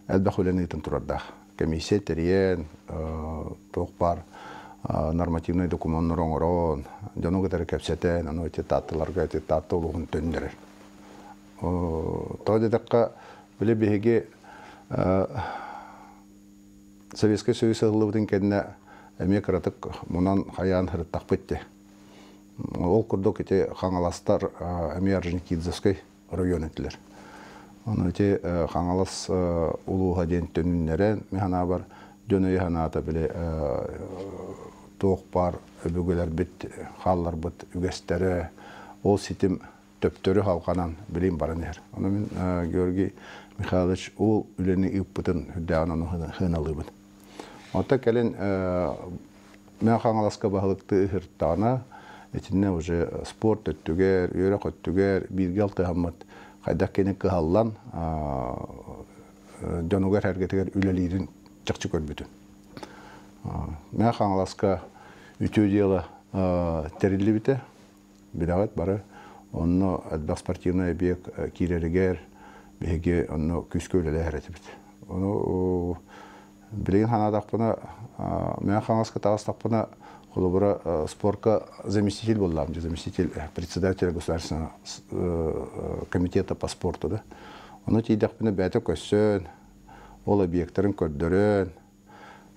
элбэх үлэни ыытан турардаах. Комиссия тэрийэн, туох баар нормативнай докумуоннары оҥорон, дьону кытары кэпсэтэн, ону ити Таатталарга ити Таатта улууһун төннөрөр. Тоҕо диэтэххэ, били биһиги Советскай Союз ыһыллыбытын кэннэ эмиэ кыратык мунан хайаан сырыттахпыт дии. Ол курдук ити Хаҥаластар эмиэ Орджоникидзевскай район этилэр. Ону ити Хаҥалас улууһа диэн төнүннэрэн, мин санаабар, дьон өйө-санаата били туох баар өбүгэлэрбит хаалларбыт үгэстэрэ, ол ситим төптөрү халҕанан билим баран иһэр. Ону мин Георгий Михайлович ол үлэни ыыппытын үрдээҕин ону сыаналыыбын. Онтон кэлин Мэҥэ Хаҥаласка баһылыктыы ыһыртаҕына, итиннэ уже спорт өттүгэр, үөрэх өттүгэр бииргэ алтыһаммыт хайдах кини кыһаллан дьонугар эргэтигэр үлэлиирин чахчы көрбүтүм. Мэҥэ Хаҥаласка үтүө дьыала тэриллибитэ. Билэҕит бары, онно элбэх спортивнай объект киирэригэр биһиги онно күүскэ үлэлэһэр этибит. Ону билигин санаатахпына, Мэҥэ Хаҥаласка таҕыстахпына, холобура, спорка заместитель буоллаҕым, заместитель председателя государственного комитета по спорту да. Ону тиийдэхпинэ бэйэтэ көссөн, ол объектарын көрдөрөн,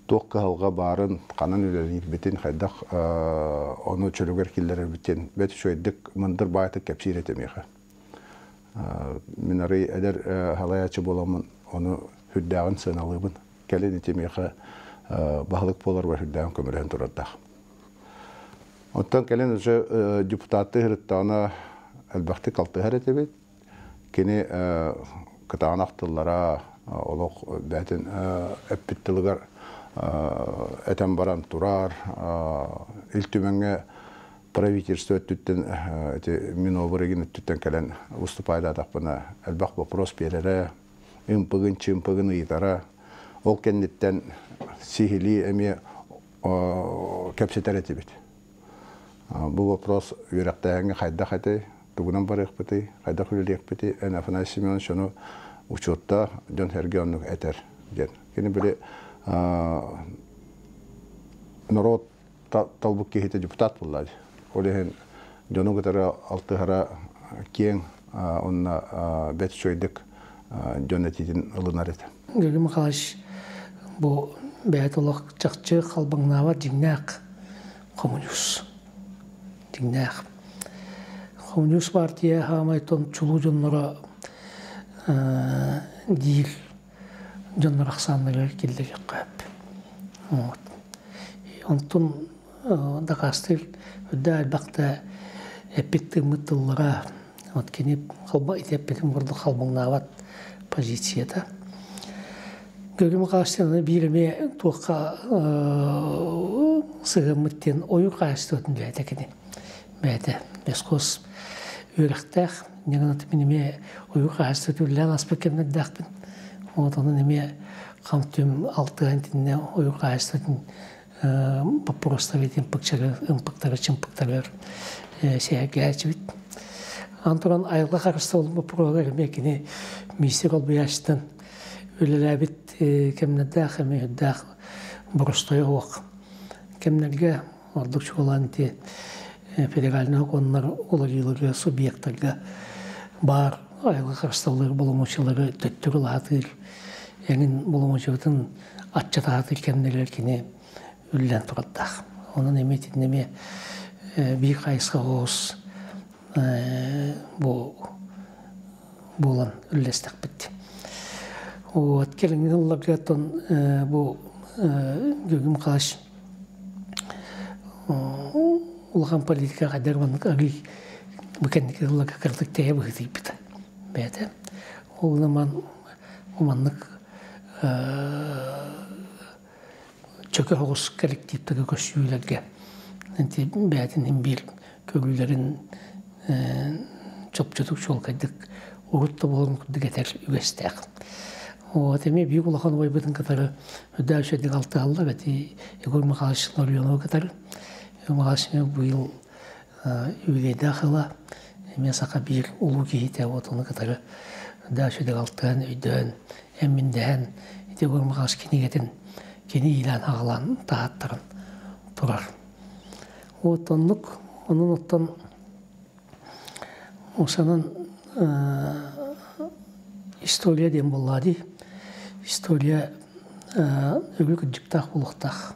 туох кыһалҕа баарын, ханан үлэлиирбитин, хайдах ону чөлүгэр киллэрэрбитин бэрт үчүгэйдик мындыр баайтык кэпсиир этэ миэхэ. Мин арый эдэр халайааччы буоламмын ону сүрдээҕин сыаналыыбын. Кэлин ити миэхэ баһылык буоларбар сүрдээҕин көмөлөһөн турардаах. Оттон кэлин уже депутаттыы сырыттаҕына элбэхтик алтыһар этибит. Кини кытаанах тыллара олох бэйэтин эппит тылыгар этэн баран турар. Ил Түмэҥҥэ правительство өттүттэн ити Минобрыгин өттүттэн кэлэн выступайдаатахпына элбэх вопрос биэрэрэ, ымпыгын-чымпыгын ыйытара. Ол кэнниттэн сиһилии эмиэ кэпсэтэр этибит. Бу вопрос үөрэхтээһиҥҥэ хайдах этэй, тугунан барыахпытый, хайдах үлэлиэхпитий, эн Афанасий Семенович ону учуоттаах дьон-сэргэ оннук этэр диэн. Кини били норуот талбыт киһитэ депутат буолла. Ол иһин дьону кытары алтыһара киэҥ уонна бэрт үчүгэйдик дьон этиитин ылынар этэ. Георгий Михайлович бу бэйэтэ олох чахчы халбаҥнаабат дьиҥнээх хомуньуус. Дьиҥнээх. Хомуньуус партия хаамай тон чулуу дьонноро диир дьоннор ахсааннарыгар киллэриэххэ сөп. Онтун дакаастыыр үрдэ элбэхтэ эппит тыыммыт тыллара вот кини халба ити эппитин курдук халбаҥнаабат позицията. Георгий Михайлович биир эмиэ туохха сыһыаммыт диэн ойуур хаһаайыстыбатын бэйэтэ кини бэйэтэ лесхоз үөрэхтээх ньыгынат мин эмиэ ойуур хаһаайыстыбатын үлэлээн ааспыт кэмнэрдээхпин. Вот онон эмиэ хам-түм алтыһан итиннэ ойуур хаһаайыстыбатын боппуруостар ымпыктары чымпыктарыгар сэһэргээччибит. Антон айылҕа харыстабылын боппуруоһугар эмиэ кини миссия олбуйааччытын үлэлээбит кэмнэрдээх эмиэ үрдээх Боростойо суох кэмнэргэ ордук чуолаан ити федеральнай сокуоннар уларыыларга субъектарга баар айылҕа харыстабылыгар боломуочуйалары төттөрү улаатыыр эҥин боломуочуйатын аччатаатыр кэмнэригэр кини үллэн турардаах. Онон эмиэ итиннэ эмиэ биир хайысха оҕус бу буолан үллэстэхпит. Вот кэлиҥҥи сылларга оттон бу Георгий Михайлович улахан политика хайдах маннык арый бу кэнники сылларга кыратык тэйэ быһыытыйбыта бэйэтэ. Ол гынан маннык чөкө соҕус коллективтарга көссүүлэргэ ити бэйэтин иһин биир көрүүлэрин чопчутук чуолкайдык урут да буоларын курдук этэр үгэстээх. Вот эмиэ биир улахан убайбытын кытары үрдээх үчүгэйдик алтыһаллар эти Егор Михайлович Ларионовы кытары. Егор Михайлович быйыл үбүлүөйдээх ыла эмиэ саха биир улуу киһитэ вот ону кытары үрдээх үчүгэйдик алтыһан өйдөөн эмминдэһэн ити Егор Михайлович кинигэтин кини иилээн-аҕалаан таһааттаран турар. Вот оннук онон оттон Осанан история диэн буоллаа дии. История үгү кырдьыктаах буолуохтаах.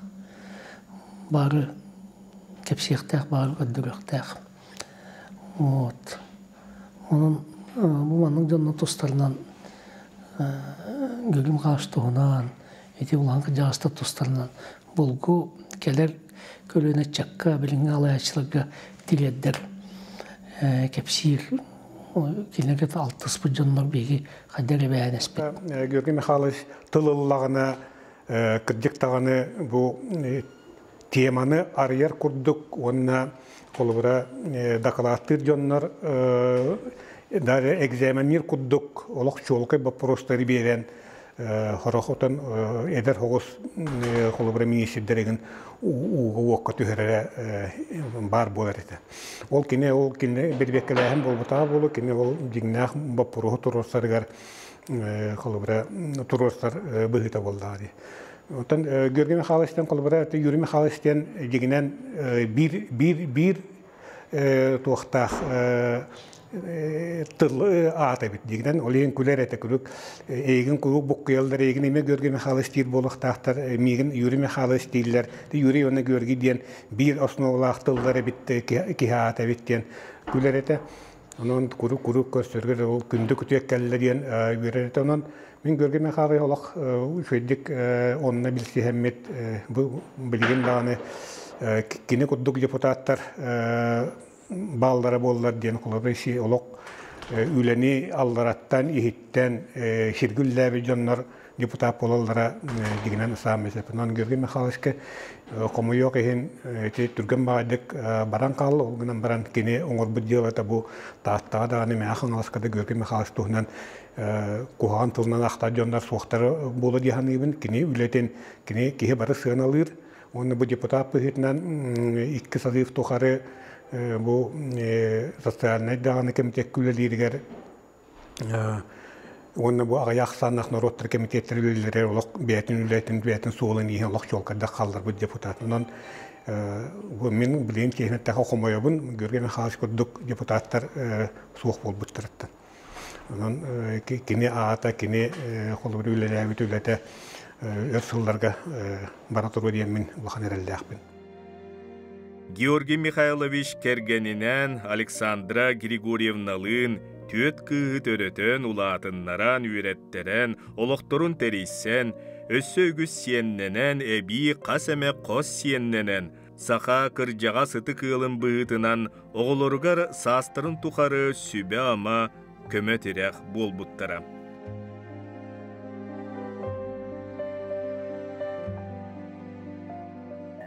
Бары кэпсиэхтээх, бары көрдөрүөхтээх. Вот. Онон бу маннык дьонно тустарынан Гүлүм Хаас туһунан, ити улахан кырдьаҕастар тустарынан булгу кэлэр көлүөнэ ыччакка, билиҥҥи алаайаччыларга тириэрдэр кэпсиир кинилэргэ алтыспыт дьоннор биһиги хайдах эрэ эбээһинэспит. Георгий Михайлович тыл ыллаҕына кырдьык даҕаны бу теманы арыйар курдук уонна холобура дакылааттыыр дьоннор даже экзаменниир курдук олох чуолкай боппуруостары биэрэн хорох отон эдэр соҕус холобура миниистирдэригин ууга уокка түһэрэрэ баар буолар этэ. Ол кини ол кини бирбиэккэлээһин буолбутаҕа буолуо, кини ол дьиҥнээх боппуруоһу туруорсарыгар холобура туруорсар быһыыта буоллаҕа дии. Оттон Георгий Михайловичтан холобура Юрий Михайлович диэн дьиҥинэн биир биир биир туохтаах тыл аата эбит дигинэн ол иһин күлэр этэ күлүк эйигин кулуук буккуйаллар эйигин эмиэ Георгий Михайлович диир буолуохтаахтар миигин Юрий Михайлович дииллэр Юрий уонна Георгий диэн биир основалаах тыллар эбит киһи аата эбит диэн күлэр этэ онон куруук куруук көрсөргө ол күндү күтүөк кэллэ диэн үөрэр этэ онон мин Георгий Михайлович олох үчүгэйдик онно билсиһэммит бу билигин даҕаны кини курдук депутаттар бааллара буоллар диэн холобур олох үлэни аллараттан иһиттэн сиргэ үллээбит дьоннор депутат буолаллара дигинэн саамай сөп. Онон Георгий Михайловичка хомойуох иһин ити түргэн баҕайдык баран хаалла. Ол гынан баран кини оҥорбут дьыалата бу Тааттаҕа даҕаны Мэҥэ Хаҥаласка да Георгий Михайлович туһунан куһаҕан тылынан ахтар дьоннор суохтара буола дии саныыбын. Кини үлэтин кини киһи бары сыаналыыр. Уонна бу депутат быһыытынан икки созыв тухары бу социальнай даҕаны кэмитиэккэ үлэлииригэр уонна бу аҕыйах ахсааннаах норуоттар кэмитиэттэрэ үлэлииригэр олох бэйэтин үлэтин бэйэтин суолун-ииһин олох чуолкайдык хаалларбыт депутат. Онон бу мин билигин киһинэттэхэ хомойобун Георгий Михайлович курдук депутаттар суох буолбуттарыттан. Онон кини аата, кини холобур үлэлээбит үлэтэ өр сылларга бара туруо диэммин улахан эрэллээхпин. Георгий Михайлович кэргэнинээн Александра Григорьевналыын түөрт кыыһы төрөтөн, улаатыннаран, үөрэттэрэн, олохторун тэрийсэн, өссө үгүс сиэннэнэн, эбии хас эмэ хос сиэннэнэн, Саха кырдьаҕас ытык ыалын быһыытынан оҕолоругар саастарын тухары сүбэ-ама, көмө-тирэх буолбуттара.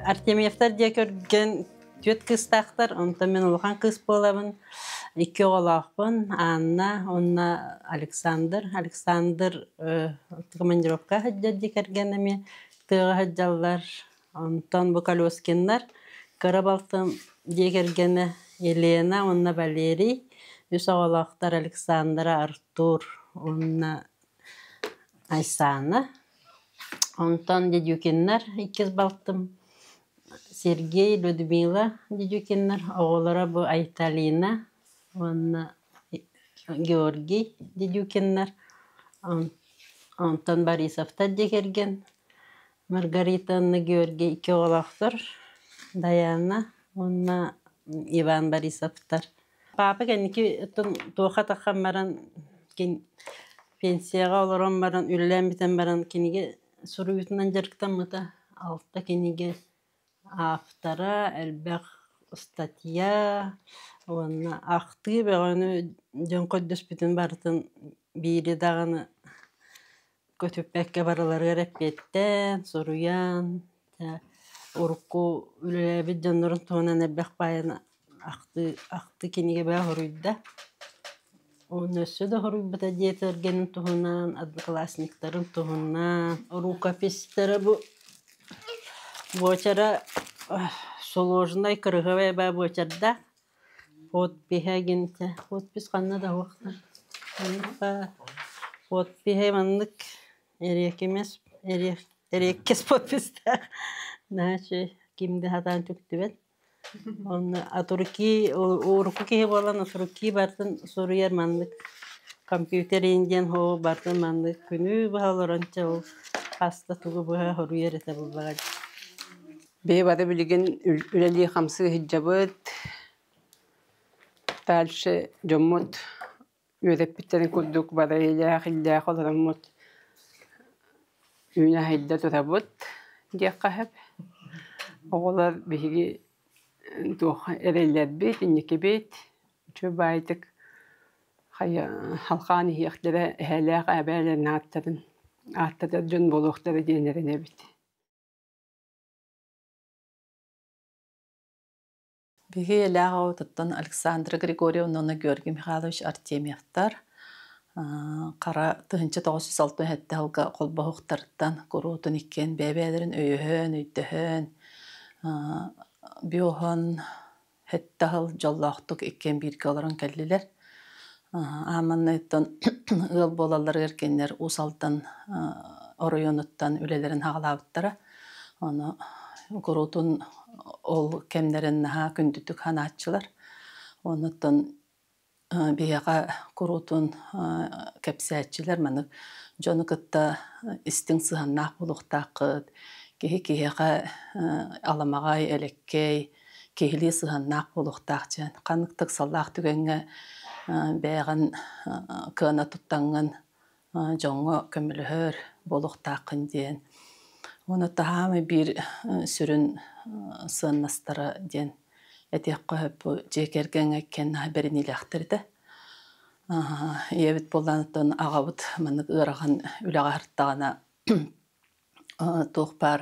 Артемьевтар дьиэ кэргэн түөрт кыыстаахтар, онтон мин улахан кыыс буолабын. Икки оҕолоохпун, Анна уонна Александр. Александр командировка сылдьар дьиэ кэргэн эмиэ тыаҕа сылдьаллар. Онтон бу Колескиннар кыра балтым дьиэ кэргэнэ Елена уонна Валерий, үс оҕолоохтор Александра, Артур уонна Айсана. Онтон Дедюкиннар иккис балтым Сергей, Людмила Дедюкиннар оҕолоро бу Айталина уонна Георгий Дедюкиннар. Онтон Борисовтар дьиэ кэргэн Маргарита уонна Георгий икки оҕолоохтор Даяна уонна Иван Борисовтар. Папа кэнники туохха таххан баран пенсияҕа олорон баран үлэлээн бүтэн баран кинигэ суруйуутунан дьарыктаммыта. Алта кинигэ автора, элбэх статья уонна ахтыы бөҕөнү дьон көрдөспүтүн барытын биири даҕаны көтүппэккэ барыларыгар эппиэттээн, суруйан, урукку үлэлээбит дьоннорун туһунан элбэх баайын ахтыы, ахтыы кинигэ баа хоруйда. Уонна өссө да хоруйбута дьиэ кэргэнин туһунан, одноклассниктарын туһунан, рукописьтара бу буочара сложнай кырыһабай баа буочардаах. Подпиһа гинтэ подпись ханна да уохтар. Подпиһа маннык эриэкимэс эриэккэс подписьтаах. Наачы ким да сатаан түктүбэт. Онно атурки урукку киһи буолан атурки бартын суруйар маннык компьютер диэн һоо бартын маннык күнү быһа олорон чэ ол хаста тугу быһа хоруйар этэ буллаҕа. Биһи бары билигин үлэлии-хамсыы сылдьабыт. Дальше дьоммут үөрэппиттэрин курдук бары илээх-иллээх олороммут үүнэ-сайда турабыт диэххэ сөп. Оҕолор биһиги туох эрэллэрбит, инникибит үчүгэй баайдык хайа халҕаан иһиэхтэрэ эһээлээх эбээлэрин ааттарын ааттатар дьон буолуохтара диэн эрэнэбит. Биһи ийэлээх аҕабытыттан Александра Григорьевна уонна Георгий Михайлович Артемьевтар хара 1967 сылга холбоһуктарыттан куруутун иккиэн бэйэ-бэйэлэрин өйөһөн, өйдөһөн, биоһон сэттэ сыл дьоллоохтук иккиэн бииргэ олорон кэллилэр. Ааманнайтан ыал буолалларыгар кинилэр Уус Алдан оройуонуттан үлэлэрин саҕалаабыттара. Ону куруутун ол кэмнэрин наһаа күндүтүк санааччылар. Онуттан биһиэхэ куруутун кэпсээччилэр маннык дьону кытта истиҥ сыһыаннаах буолуохтааххыт, киһи киһиэхэ аламаҕай, элэккэй, киһилии сыһыаннаах буолуохтаах диэн. Ханнык да ыксаллаах түгэҥҥэ бэйэҕин кыана туттаҥҥын дьоҥҥо көмөлөһөр буолуохтааххын диэн. Уонна таһаамай биир сүрүн сыаннастара диэн этиэххэ сөп бу дьиэ кэргэҥҥэ иккиэн наһаа бэриниилээхтэр этэ. Ийэбит буолланыттан аҕабыт маннык ыарахан үлэҕэ сырыттаҕына туох баар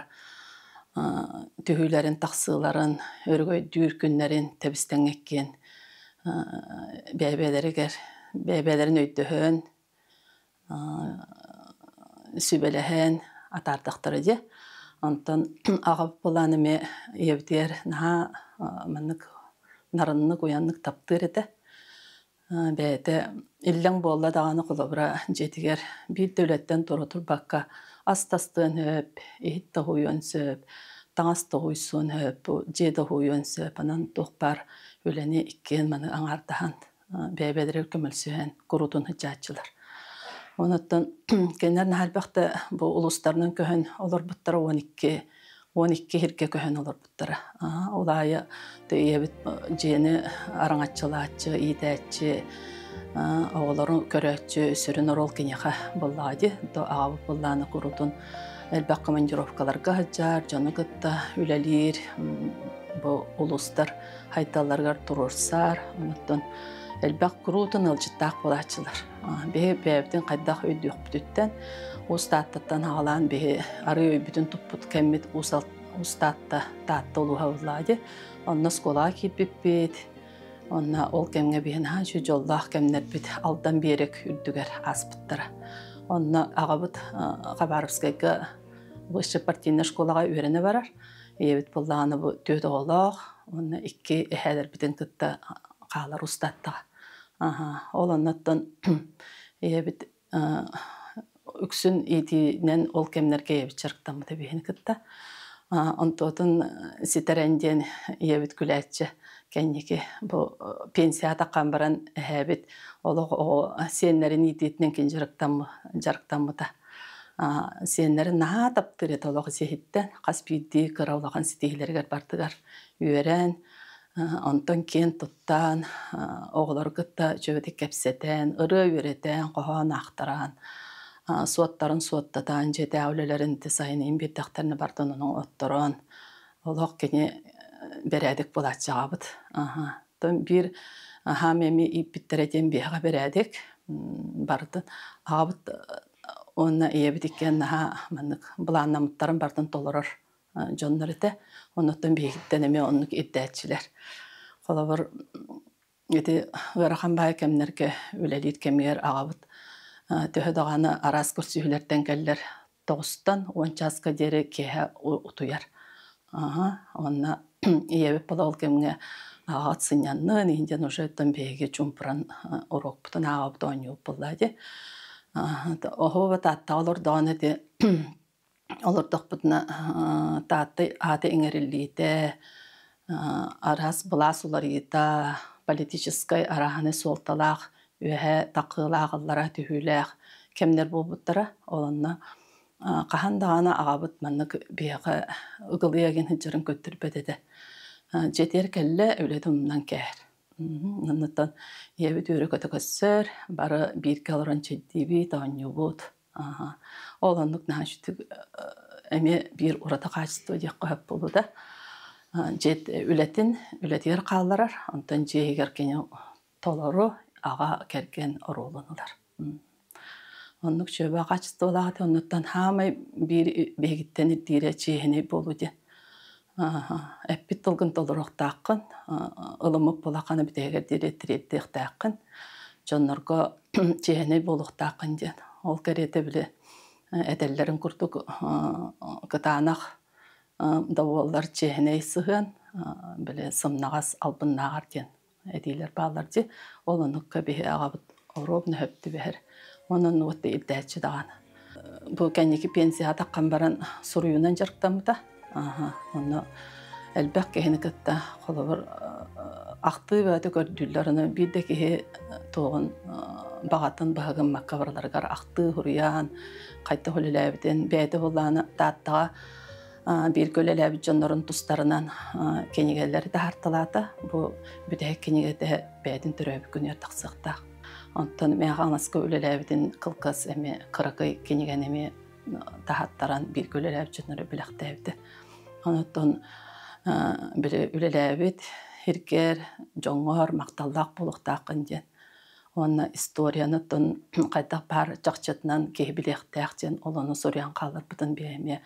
түһүүлэрин, тахсыыларын, өрөгөйдүүр күннэрин тэбис-тэҥҥэ иккиэн бэйэ-бэйэлэригэр бэйэ-бэйэлэрин өйдөһөн, сүбэлэһэн атаардахтара дии. Онтон аҕабыт былаан эмиэ ийэбитигэр наһаа маннык нарыннык, уйаннык таптыыр этэ. Бэйэтэ иллэҥ буолла даҕаны холобура дьиэтигэр биир да үлэттэн туора турбакка ас тастыан сөп, иһит да уһуйуон сөп, таҥас да уһуйсуон сөп, дьиэ да уһуйуон сөп. Онон туох баар үлэни иккиэн маны аҥаардаһан бэйэ-бэйэлэригэр көмөлсүһэн куруутун сылдьааччылар. Онуттан кинилэр наһаа элбэхтэ бу улуустарынан көһөн олорбуттара 12 12 сиргэ көһөн олорбуттара. Ол аайы ийэбит дьиэни араҥаччылааччы, иитээччи, оҕолору көрөөччү сүрүн оруол киниэхэ буоллаҕа дии. Аҕабыт буоллаҕына куруутун элбэх командировкаларга сылдьар, дьону кытта үлэлиир, бу улуустар хайдалларыгар туруорсар, онуттан элбэх куруутун ыалдьыттаах буолааччылар. Биһи бэйэбитин хайдах өйдүөхпүтүттэн Уус Тааттаттан аҕалаан биһи арыы өйбүтүн туппут кэммит Уус Таатта Таатта улууһа буоллаҕа дии. Онно оскуолаҕа киирбиппит. Онно ол кэмҥэ биһи наһаа үчүгэй дьоллоох кэмнэрбит Алдан биэрэк үрдүгэр ааспыттара. Онно аҕабыт Хабаровскайга высшей партийнай школаҕа үөрэнэ барар. Ийэбит буоллаҕына бу түөрт оҕолоох уонна икки эһээлэрбитин кытта хаалар устаттаҕа. Ол оннуттан ийэбит Үксүн иитиинэн ол кэмнэргэ ийэбит дьарыктаммыта биһини кытта. Онтуотун ситэрэн диэн ийэбит күлээччи кэнники бу пенсия таххан баран эһээбит олох оҕо сиэннэрин иитиитинэн кин дьарыктаммыта. Сиэннэрин наһаа таптыыр этэ олох сиһиттэн хас биирдии кыра улахан ситиһиилэригэр бардыгар үөрэн, онтон киэн туттан, оҕолору кытта үчүгэйдик кэпсэтэн, ырыа үөрэтэн, хоһоон аахтаран, суоттарын суоттатан, дьиэтээҕи үлэлэрин сайынын биэрдэхтэринэ бардын ону отторон, олох кини бэрээдэк буолааччы аҕабыт. Оттон биир аһаам эми ииппиттэрэ диэн биһиэхэ бэрээдэк барытын аҕабыт уонна ийэбит иккиэн наһаа маннык былааннаммыттарын барытын толорор дьоннор этэ. Оннуттан биһигиттэн эмиэ оннук ирдээччилэр. Холобур, ити ыарахан баай кэмнэргэ үлэлиир кэмигэр аҕабыт төһө даҕаны араас көрсүһүүлэртэн кэллэр 9-тан 10 чааска диэри киэһэ утуйар. Уонна ийэбит буола ол кэмҥэ аҕаҕыт сынньаннын, иһин уже оттон биһиги чуумпуран уруокпутун ааҕабыт оонньуубут буолла дии. Оһуоба Тааттаҕа олордоҕуна ити олордохпутуна Таатта аата иҥэриллиитэ, араас былаас уларыйыыта, политическай арааһынай суолталаах үөһэ такыылаах аллара түһүүлээх кэмнэр буолбуттара. Ол онно хаһан даҕаны аҕабыт маннык биһиэхэ ыгылыйа диэн сылдьарын көрдөрбөт этэ. Дьиэтигэр кэллэ, үлэтин умнан кээһэр. Оннуттан ийэбит үөрэ-көтө көрсөр, бары бииргэ олорон чэйдиибит, оонньуубут. Ол оннук наһаа үчүгэй эмиэ биир ураты хаачыстыба диэххэ сөп буолуо да. Дьиэт үлэтин үлэтигэр хаалларар, онтон дьиэ иһигэр кини толору аҕа кэргэн оруолун ылар. Оннук чүөбэ хаачыстыбалаах этэ, оннуттан хаамай биир биһигиттэн ирдиирэ чиэһинэй буолуу диэн. Эппит тылгын толоруохтааххын, ылыммыт буолаххына бүтэһигэр диэри тириэрдиэхтээххин, дьоннорго чиэһинэй буолуохтааххын диэн. Ол кэриэтэ били этэллэрин курдук кытаанах да буоллар чиэһинэй сыһыан, били сымнаҕас албыннааҕар диэн этиилэр бааллар дии. Ол оннукка биһи аҕабыт оруобуна сөп түбэһэр. Онон уот ирдээччи даҕаны. Бу кэнники пенсияҕа таххан баран суруйуунан дьарыктаммыта. Онно элбэх киһини кытта холобур ахтыы бөҕөтө көрдүүллэр. Ону биир да киһи туоҕун баҕатын баһыгыммакка барыларыгар ахтыы суруйан, хайдах үлэлээбитин бэйэтэ буоллаҕына Тааттаҕа бииргэ үлэлээбит дьоннорун тустарынан кинигэлэри таһаарталаата. Бу бүтэһик кинигэтэ бэйэтин төрөөбүт күнүгэр тахсыахтаах. Онтон миэхэ Аҥаска үлэлээбитин кылгас эмиэ кыракый кинигэни эмиэ таһааттаран бииргэ үлэлээбит дьоннору бэлэхтээбитэ. Онтон били үлэлээбит сиргэр, дьоҥҥор махталлаах буолуохтааххын диэн уонна историяны оттон хайдах баар чахчытынан киһи билиэхтээх диэн ол ону суруйан хаалларбытын биһи эмиэ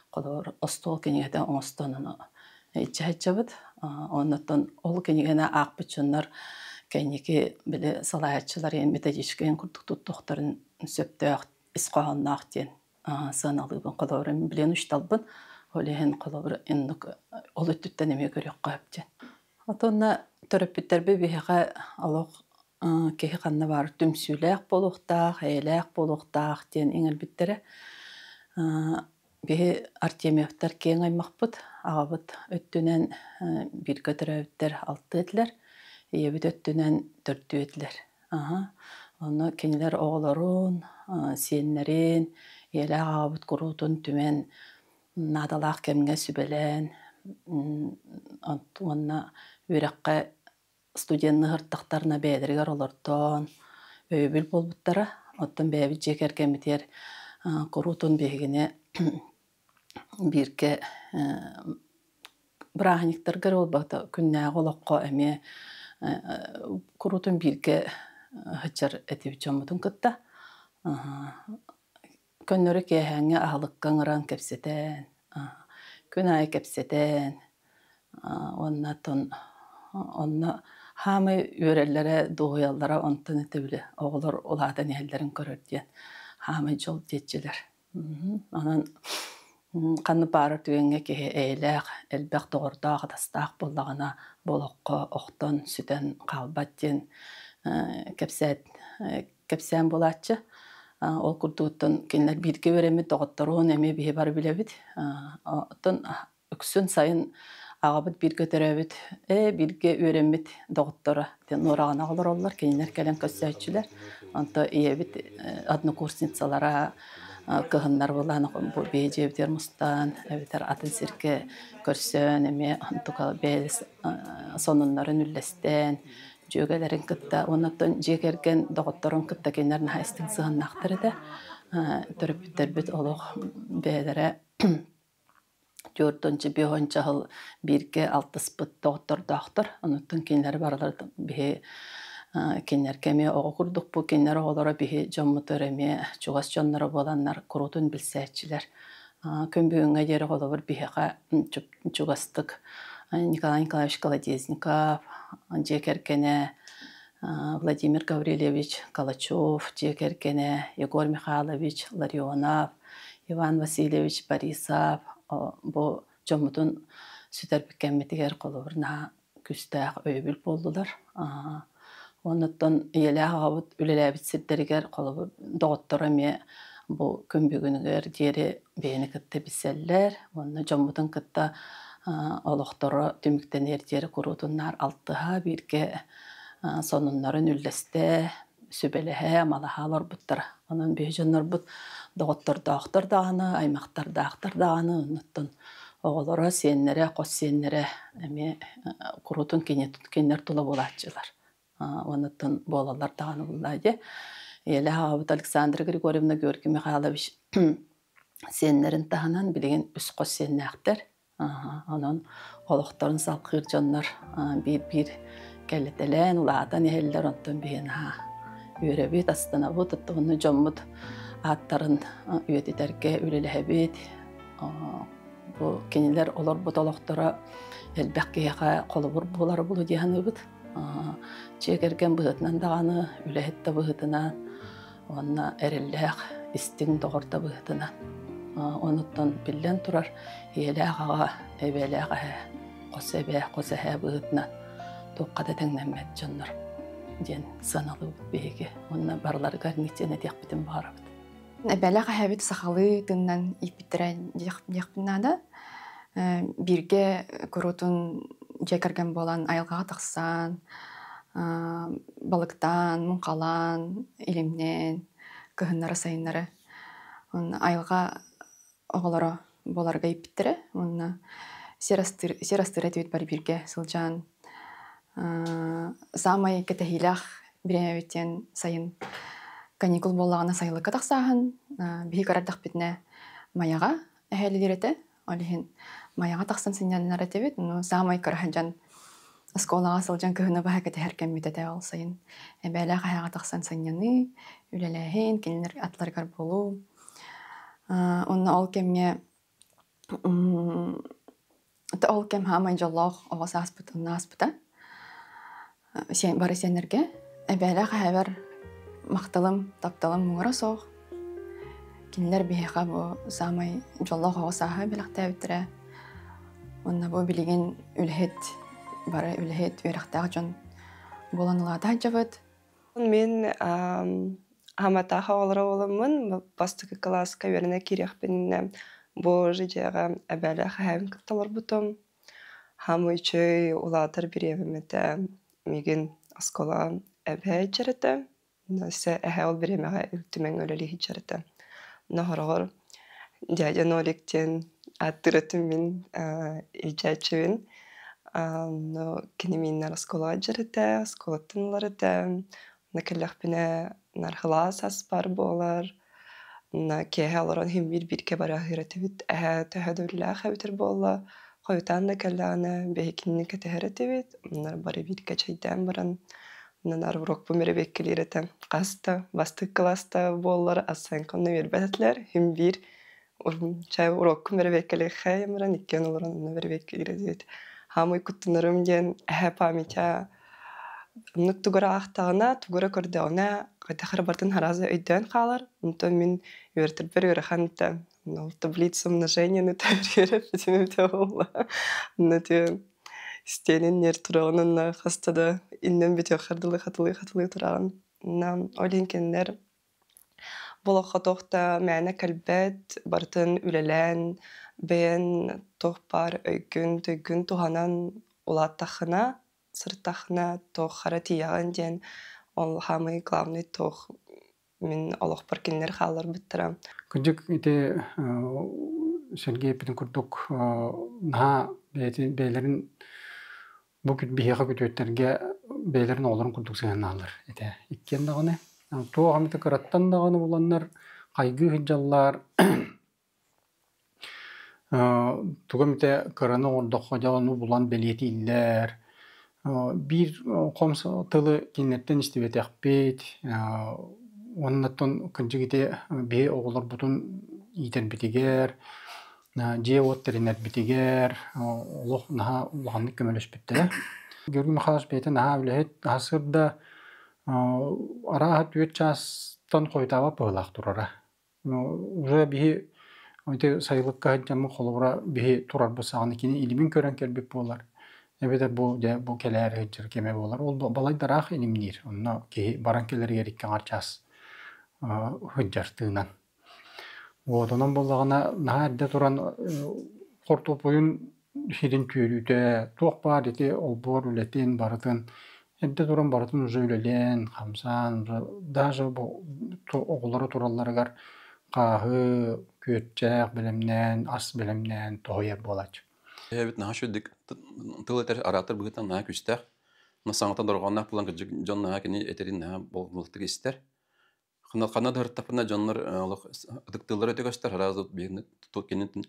холобур остуол кинигэтэ оҥостон ону илдьэ сылдьабыт. Оннуттан ол кинигэни аахпыт дьоннор кэнники били салайааччылар методическайын курдук туттуохтарын сөптөөх ис хоһоонноох диэн сыаналыыбын. Холобур, билиэн учталбын, ол иһин холобур иннук ол өттүттэн эмиэ көрүөххэ сөп диэн. Отонно төрөппүттэрбит биһиэхэ олох киһи ханна баар түмсүүлээх буолуохтаах, эйэлээх буолуохтаах диэн иҥэрбиттэрэ. Биһи Артемьевтар киэҥ аймахпыт, аҕабыт өттүнэн бииргэ төрөөбүттэр алтыа этилэр, ийэбит өттүнэн төрдүө этилэр. Онно кинилэр оҕолорун, сиэннэрин, ийэлээх аҕабыт куруутун түмэн наадалаах кэмҥэ сүбэлээн уонна үөрэххэ студенны ыһыртахтарына бэйэлэригэр олордон өйөбүл буолбуттара. Оттон бэйэбит дьиэ кэргэммитигэр куруутун биһигини бииргэ бырааһынньыктарга эрэ буолбата, күннээҕи олоххо эмиэ куруутун бииргэ сылдьар этибит дьоммутун кытта. Көннөрү киэһээҥҥи аһылыкка ыҥыран кэпсэтэн, күн аайы кэпсэтэн уонна оттон онно хаамай үөрэллэрэ, дуоһуйаллара онтон этэ били оҕолор улаатан иһэллэрин көрөр диэн хаамай дьол диэччилэр. Онон ханнык баарар түгэҥҥэ киһи эйэлээх, элбэх доҕордоох, атастаах буоллаҕына бу олоххо охтон, сүтэн хаалбат диэн кэпсээн буолааччы. Ол курдугуттан кинилэр бииргэ үөрэммит доҕотторун эмиэ биһи бары билэбит. Оттон үксүн сайын аҕабыт бииргэ төрөөбүт, бииргэ үөрэммит доҕотторо Нуораҕана олороллор, кинилэр кэлэн көрсөөччүлэр. Онто ийэбит однокурсницалара кыһыннар булан бу биһи дьиэбитигэр мустан, эбэтэр атын сиргэ көрсөн, эмиэ онтука бэйэ сонуннарын үллэстэн, дьүөгэлэрин кытта, оннуттан дьиэ кэргэн доҕотторун кытта кинилэр наһаа истиҥ сыһыаннаахтар этэ. Төрөппүттэрбит олох бэйэлэрэ түөрт биэс сыл бииргэ алтыспыт доҕоттордоохтор. Онуттан кинилэр барылар биһи кинилэргэ эмиэ оҕо курдукпут, кинилэр оҕолоро биһи дьоммутугар эмиэ чугас дьонноро буоланнар куруутун билсээччилэр. Күн бүгүҥҥэ диэри холобур биһиэхэ чугастык Николай Николаевич Колодезников дьиэ кэргэнэ, Владимир Гаврильевич Калачев дьиэ кэргэнэ, Егор Михайлович Ларионов, Иван Васильевич Борисов бу дьоммутун сүтэрбит кэммитигэр холобур наһаа күүстээх өйөбүл буоллулар. Оннуттан ийэлээх аҕабыт үлэлээбит сирдэригэр холобур доҕотторо эмиэ бу күн бүгүнүгэр диэри бэйэни кытта билсэллэр уонна дьоммутун кытта олохторо түмүктэниэр диэри куруутуннаар алтыһа бииргэ сонуннарын үллэстэ сүбэлэһэ, малаһа олорбуттара. Онон биһи дьоннорбут доҕоттордоохтор даҕаны, аймахтардаахтар даҕаны, оннуттан оҕолоро, сиэннэрэ, хос сиэннэрэ эмиэ куруутун кинилэр тула буолааччылар. Онуттан буолаллар даҕаны буллаа дии. Ийэлээх аҕабыт Александра Григорьевна Георгий Михайлович сиэннэрин таһынан билигин үс хос сиэннээхтэр. Онон олохторун салҕыыр дьоннор биир-биир кэлитэлээн, улаатан иһэллэр, онтон биһи наһаа үөрэбит, астынабыт, оттон дьоммут ааттарын үйэтитэргэ үлэлэһэбит. Бу кинилэр олорбут олохторо элбэх киһиэхэ холобур буолар буолуо дии саныыбыт. Дьиэ кэргэн быһыытынан даҕаны, үлэһит да быһыытынан уонна эрэллээх истиҥ доҕор да быһыытынан. Онуттан биллэн турар, ийэлээх аҕа, эбээлээх эһээ, хос эбээ, хос эһээ быһыытынан туохха да тэҥнэммэт дьоннор диэн сыаналыыбыт биһиги. Уонна барыларыгар ниттэн этиэхпитин баҕарабыт. Эбээлээх эһээбит сахалыы тыынынан ииппиттэрэ диэхпин наада. Бииргэ куруутун дьиэ кэргэн буолан айылҕаҕа тахсан, балыктаан, муҥхалаан, илимнээн, кыһыннары-сайыннары айылҕа оҕолоро буоларга ииппиттэрэ уонна сир астыыр, сир астыыр этибит бары бииргэ сылдьан саамай кэтэһиилээх бириэмэбит диэн сайын каникул буоллаҕына сайылыкка тахсааһын биһи көрөрдөхпүтүнэ Майаҕа эһээлиир этэ. Ол иһин Майаҕа тахсан сынньанар этибит. Ну, саамай кыра сылдьан оскуолаҕа сылдьан кыһыны быһа кэтэһэр кэммит этэ ол сайын. Эбээлээх эһээҕэ тахсан сынньаныы, үлэлээһин, кинилэр атларыгар буолуу. Онно ол кэмҥэ ол кэм хаамай дьоллоох оҕо сааспытын ааспыта. Бары сиэннэргэ эбээлээх эһээбэр махталым, тапталым муҥура суох. Кинилэр биһиэхэ бу саамай дьоллоох оҕо сааһы бэлэхтээбиттэрэ. Уонна бу билигин үлэһит, бары үлэһит, үөрэхтээх дьон буолан улаата сылдьабыт. Мин Хаматаах оҕолоро буоламмын, бастакы кылааска үөрэнэ киириэхпинэ бу дьиэҕэ эбээлээх эһээбин кытта олорбутум. Хаамыы үчүгэй улаатар бириэмэм этэ. Миигин оскуола эбээ илдьэр этэ. Өссө эһээ ол бириэмэҕэ Ил Түмэҥҥэ үлэлии сылдьар этэ. Нохороҕор дядя Нолик диэн ааттыыр этим мин илдьээччибин. Кини мииннэр оскуолаҕа илдьэр этэ, оскуолаттан ылар этэ. Онно кэллэхпинэ нархылаас ас баар буолар. Онно киэһэ олорон иһин биир-бииргэ бары аһыыр этибит. Эһээ төһө да үлэлээх эбитэр буолла, хойутаан да кэллэҕинэ биһиги кинини кэтэһэр этибит. Онно бары бииргэ чэйдээн баран, онно наар уруокпун бэрэбиэркэлиир этэ. Хас да бастакы кылааста буоллар оценканы биэрбэт этилэр. Иһин биир чай уруоккун бэрэбиэркэлиэххэ баран иккиэн олорон онно бэрэбиэркэлиир этибит. Хаамый куттанарым диэн эһээ памятя оннук тугу эрэ аахтаҕына, тугу эрэ көрдөҕүнэ, хайдах эрэ барытын сразу өйдөөн хаалар. Онтон мин үөрэтэрбэр ыарахан этэ. Ол таблица умножения үөрэппитим эбитэ буолла. Онно ити истиэнин ньэр тураҕын онно хаста да иннин бүтүөххэр дылы хатылыы-хатылыы тураҕын. Онно ол иһин кинилэр. Болоххо туох да мээнэ кэлбэт, барытын үлэлээн, бэйэн туох баар өйгүн, төйгүн туһанан улааттаххына, сырыттаххына туох хара тиийэҕин диэн ол самый главный туох мин олохпор кинилэр хаалларбыттара. Кырдьык ити Сергей эппитин курдук наһаа бэйэтин бэйэлэрин бу биһиэхэ күтүөттэргэ бэйэлэрин оҕолорун курдук сыһыаннааллар этэ. Иккиэн даҕаны туох эмит кыраттан даҕаны буланнар хайгыы сылдьаллар Тугу эмитэ кыраны оҥордоххо дьэ ону булан бэлиэтииллэр. Биир хом тылы кинилэртэн истибэтэхпит. Уоннаттан кырдьык ити биһи оҕолорбутун иитэрбитигэр, дьиэ-уот тэринэрбитигэр олох наһаа улаханнык көмөлөспүттэрэ. Георгий Михайлович бэйэтэ наһаа үлэһит, сарсыарда арааһа 4 чаастан хойутаабат быһыылаах турара. Уже биһи ити сайылыкка сылдьаммыт холобура биһи турарбыт саҕана кини илимин көрөн кэлбит буолар. Эбэтэр бу дьэ бу кэлээри сылдьар кэмэ буолар. Ол балайда ыраах илимниир. Онно киһи баран кэлэригэр икки аҥар чаас сылдьар тыынан. Вот онон буоллаҕына наһаа эрдэ туран хортуоппуйун сирин түөрүүтэ туох баар ити олбуор үлэтин барытын эрдэ туран барытын уже үлэлээн, хамсаан уже даже бу оҕолоро туралларыгар хааһы, күөрчэх бэлэмнээн, ас бэлэмнээн тоһуйар буолааччы. Эһэбит наһаа үчүгдүк тыл этэр араатар быһыытынан наһаа күүстээх. Саҥата дорҕоонноох буолан кырдьык дьон наһаа кини этэрин наһаа болҕомтолоохтук истэр. Ханна да ырыттахпына дьоннор олох ытыктыыллара өтө көстөр, араас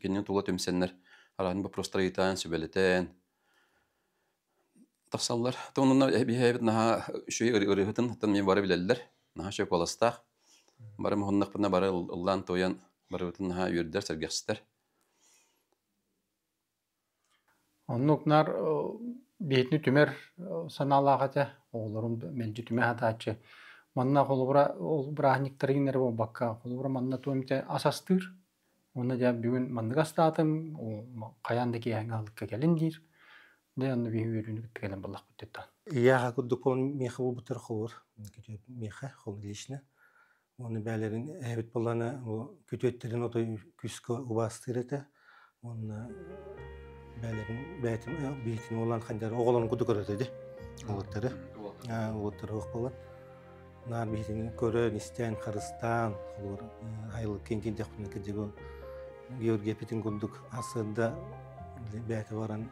кинини тула түмсэннэр араас боппуруостары ыйытаан, сүбэлэтэн тахсаллар. Онно биһиэбит наһаа үчүгэй ырыаһытын оттон мин бары билэллэр. Наһаа үчүгэй куоластаах. Бары муһуннахпына бары ыллаан туойан барыбытын наһаа үөрдэр, сэргэхситэр. Оннук наар биһитини түмэр санаалаах этэ, оҕолорун мэлдьи түмэ сатааччы. Манна холобура ол бырааһынньыктарыгын эрэ буолбакка, холобура манна туом ити ас астыыр. Уонна дьэ бүгүн маннык астаатым, хайаан да киэһэҥҥи аһылыкка кэлин диир. Дьэ онно биһи үөрүүнү кытта кэлэн буллахпыт диттан. Ийэҕэ курдук буолан миэхэ буолбуттар холобур миэхэ холобур лично Уонна бээлэрин эһэбит буоллаҕына күтүөттэрин отой күүскэ убаастыыр этэ. Уонна бээлэрин бэйэтин биһитин уолан ханньары оҕолорун курдук көрөр этэ уолаттары. Уолаттары уох буолан. Наар биһитин көрөн, истэн, харыстаан, холобур айылык киин киирдэхпинэ кырдьыгы Георгий эпитин курдук сарсыарда бэйэтэ баран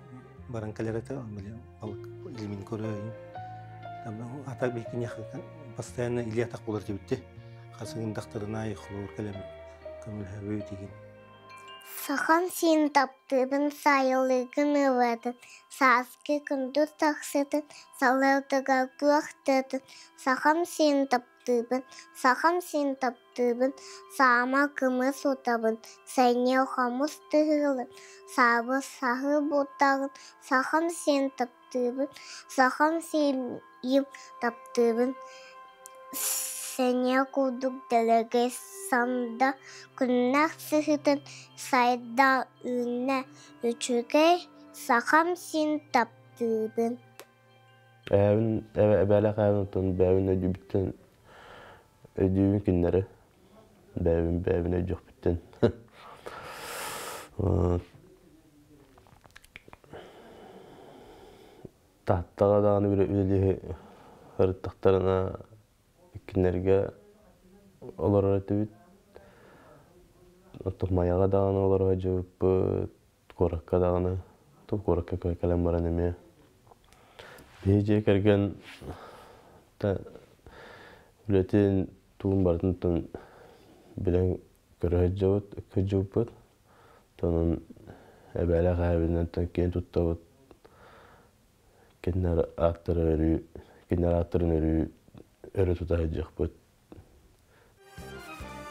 баран кэлэр этэ, балык илимин көрөйүн. Ата биһикиньэх постоянно илии-атах буолар этибитти. Хасыгындахтарына холобур кэлэммит көмөлөһөбүт игин. Сахам син таптыыбын сайылыгын ылатын, сааскы күндү тахсытын, салалтыгар күөх тыатын, сахам син таптыыбын, сахам син таптыыбын, саама кымыс утабын, сэниэ хомус тыһыылын, саабы саһы бутаҕын, сахам син таптыыбын, сахам сиим таптыыбын, сэниэ курдук дэлэгэй санда күннээх сыһыытын сайда үүннэ үчүгэй сахам син таптыыбын. Эбин эбээлэх эбин оттон бэйэбин өйдүүбүттэн өйдүүбүн кинилэри бэйэбин бэйэбин өйдүөхпүттэн Тааттаҕа даҕаны үлэлии сырыттахтарына кинилэргэ олорор этибит. Оттон Майаҕа даҕаны олоро сылдьыбыппыт, куоракка даҕаны. Оттон куоракка кэлэн баран эмиэ биһи дьиэ кэргэн үлэтин тугун барытын билэн көрө сылдьабыт, сылдьыбыппыт. Онон эбээлээх эһэбинэн киэн туттабыт. Кинилэр ааттара өрүү, кинилэр ааттарын өрүү өрө тута сылдьыахпыт.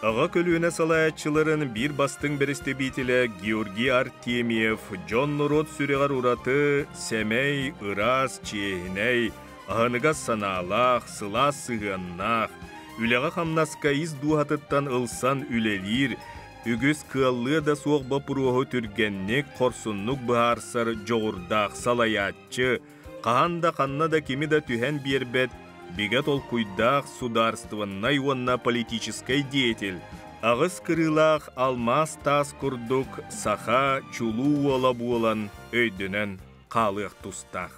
Аҕа көлүөнэ салайааччыларын биир бастыҥ бэрэстэбиитэлэ Георгий Артемьев дьон-норуот сүрэҕэр ураты, сэмэй, ыраас, чиэһинэй, аһыныгас санаалаах, сылаас сыһыаннаах, үлэҕэ-хамнаска ис дууһатыттан ылсан үлэлиир, үгүс кыаллыа да суох боппуруоһу түргэнник, хорсуннук быһаарсар дьоҕурдаах салайааччы, хаһан да ханна да кими да түһэн биэрбэт бигэ толкуйдаах судаарыстыбаннай уонна политическай деятель, аҕыс кырыылаах алмаас таас курдук саха чулуу уола буолан өйдөнөн хаалыах тустаах.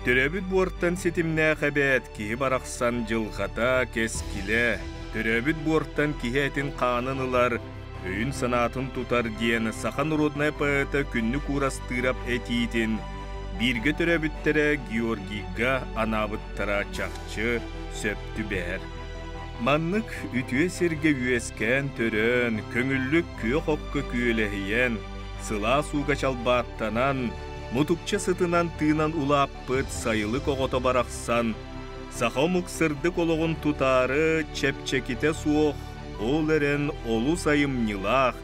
Төрөөбүт буортан ситимнээх эбээт киһи барахсан дьылҕата, кэскилэ, төрөөбүт буортан киһи этин хаанын ылар, өйүн-санаатын тутар диэн саха народнай поэта Күннүк Уурастыырап этиитин бииргэ төрөөбүттэрэ Георгийга анаабыттара чахчы сөп түбэһэр. Маннык үтүө сиргэ үөскээн-төрөөн, көҥүллүк күөх окко күөлэһийэн, сылаас ууга чалбааттанан, мутукча сытынан тыынан улааппыт сайылык оҕото барахсан, саха омук сырдык олоҕун тутаары чэпчэкитэ суох, ол эрэн олус айымньылаах,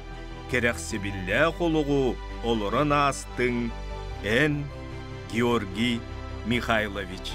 кэрэхсибиллээх олоҕу олорон аастыҥ эн, Георгий Михайлович.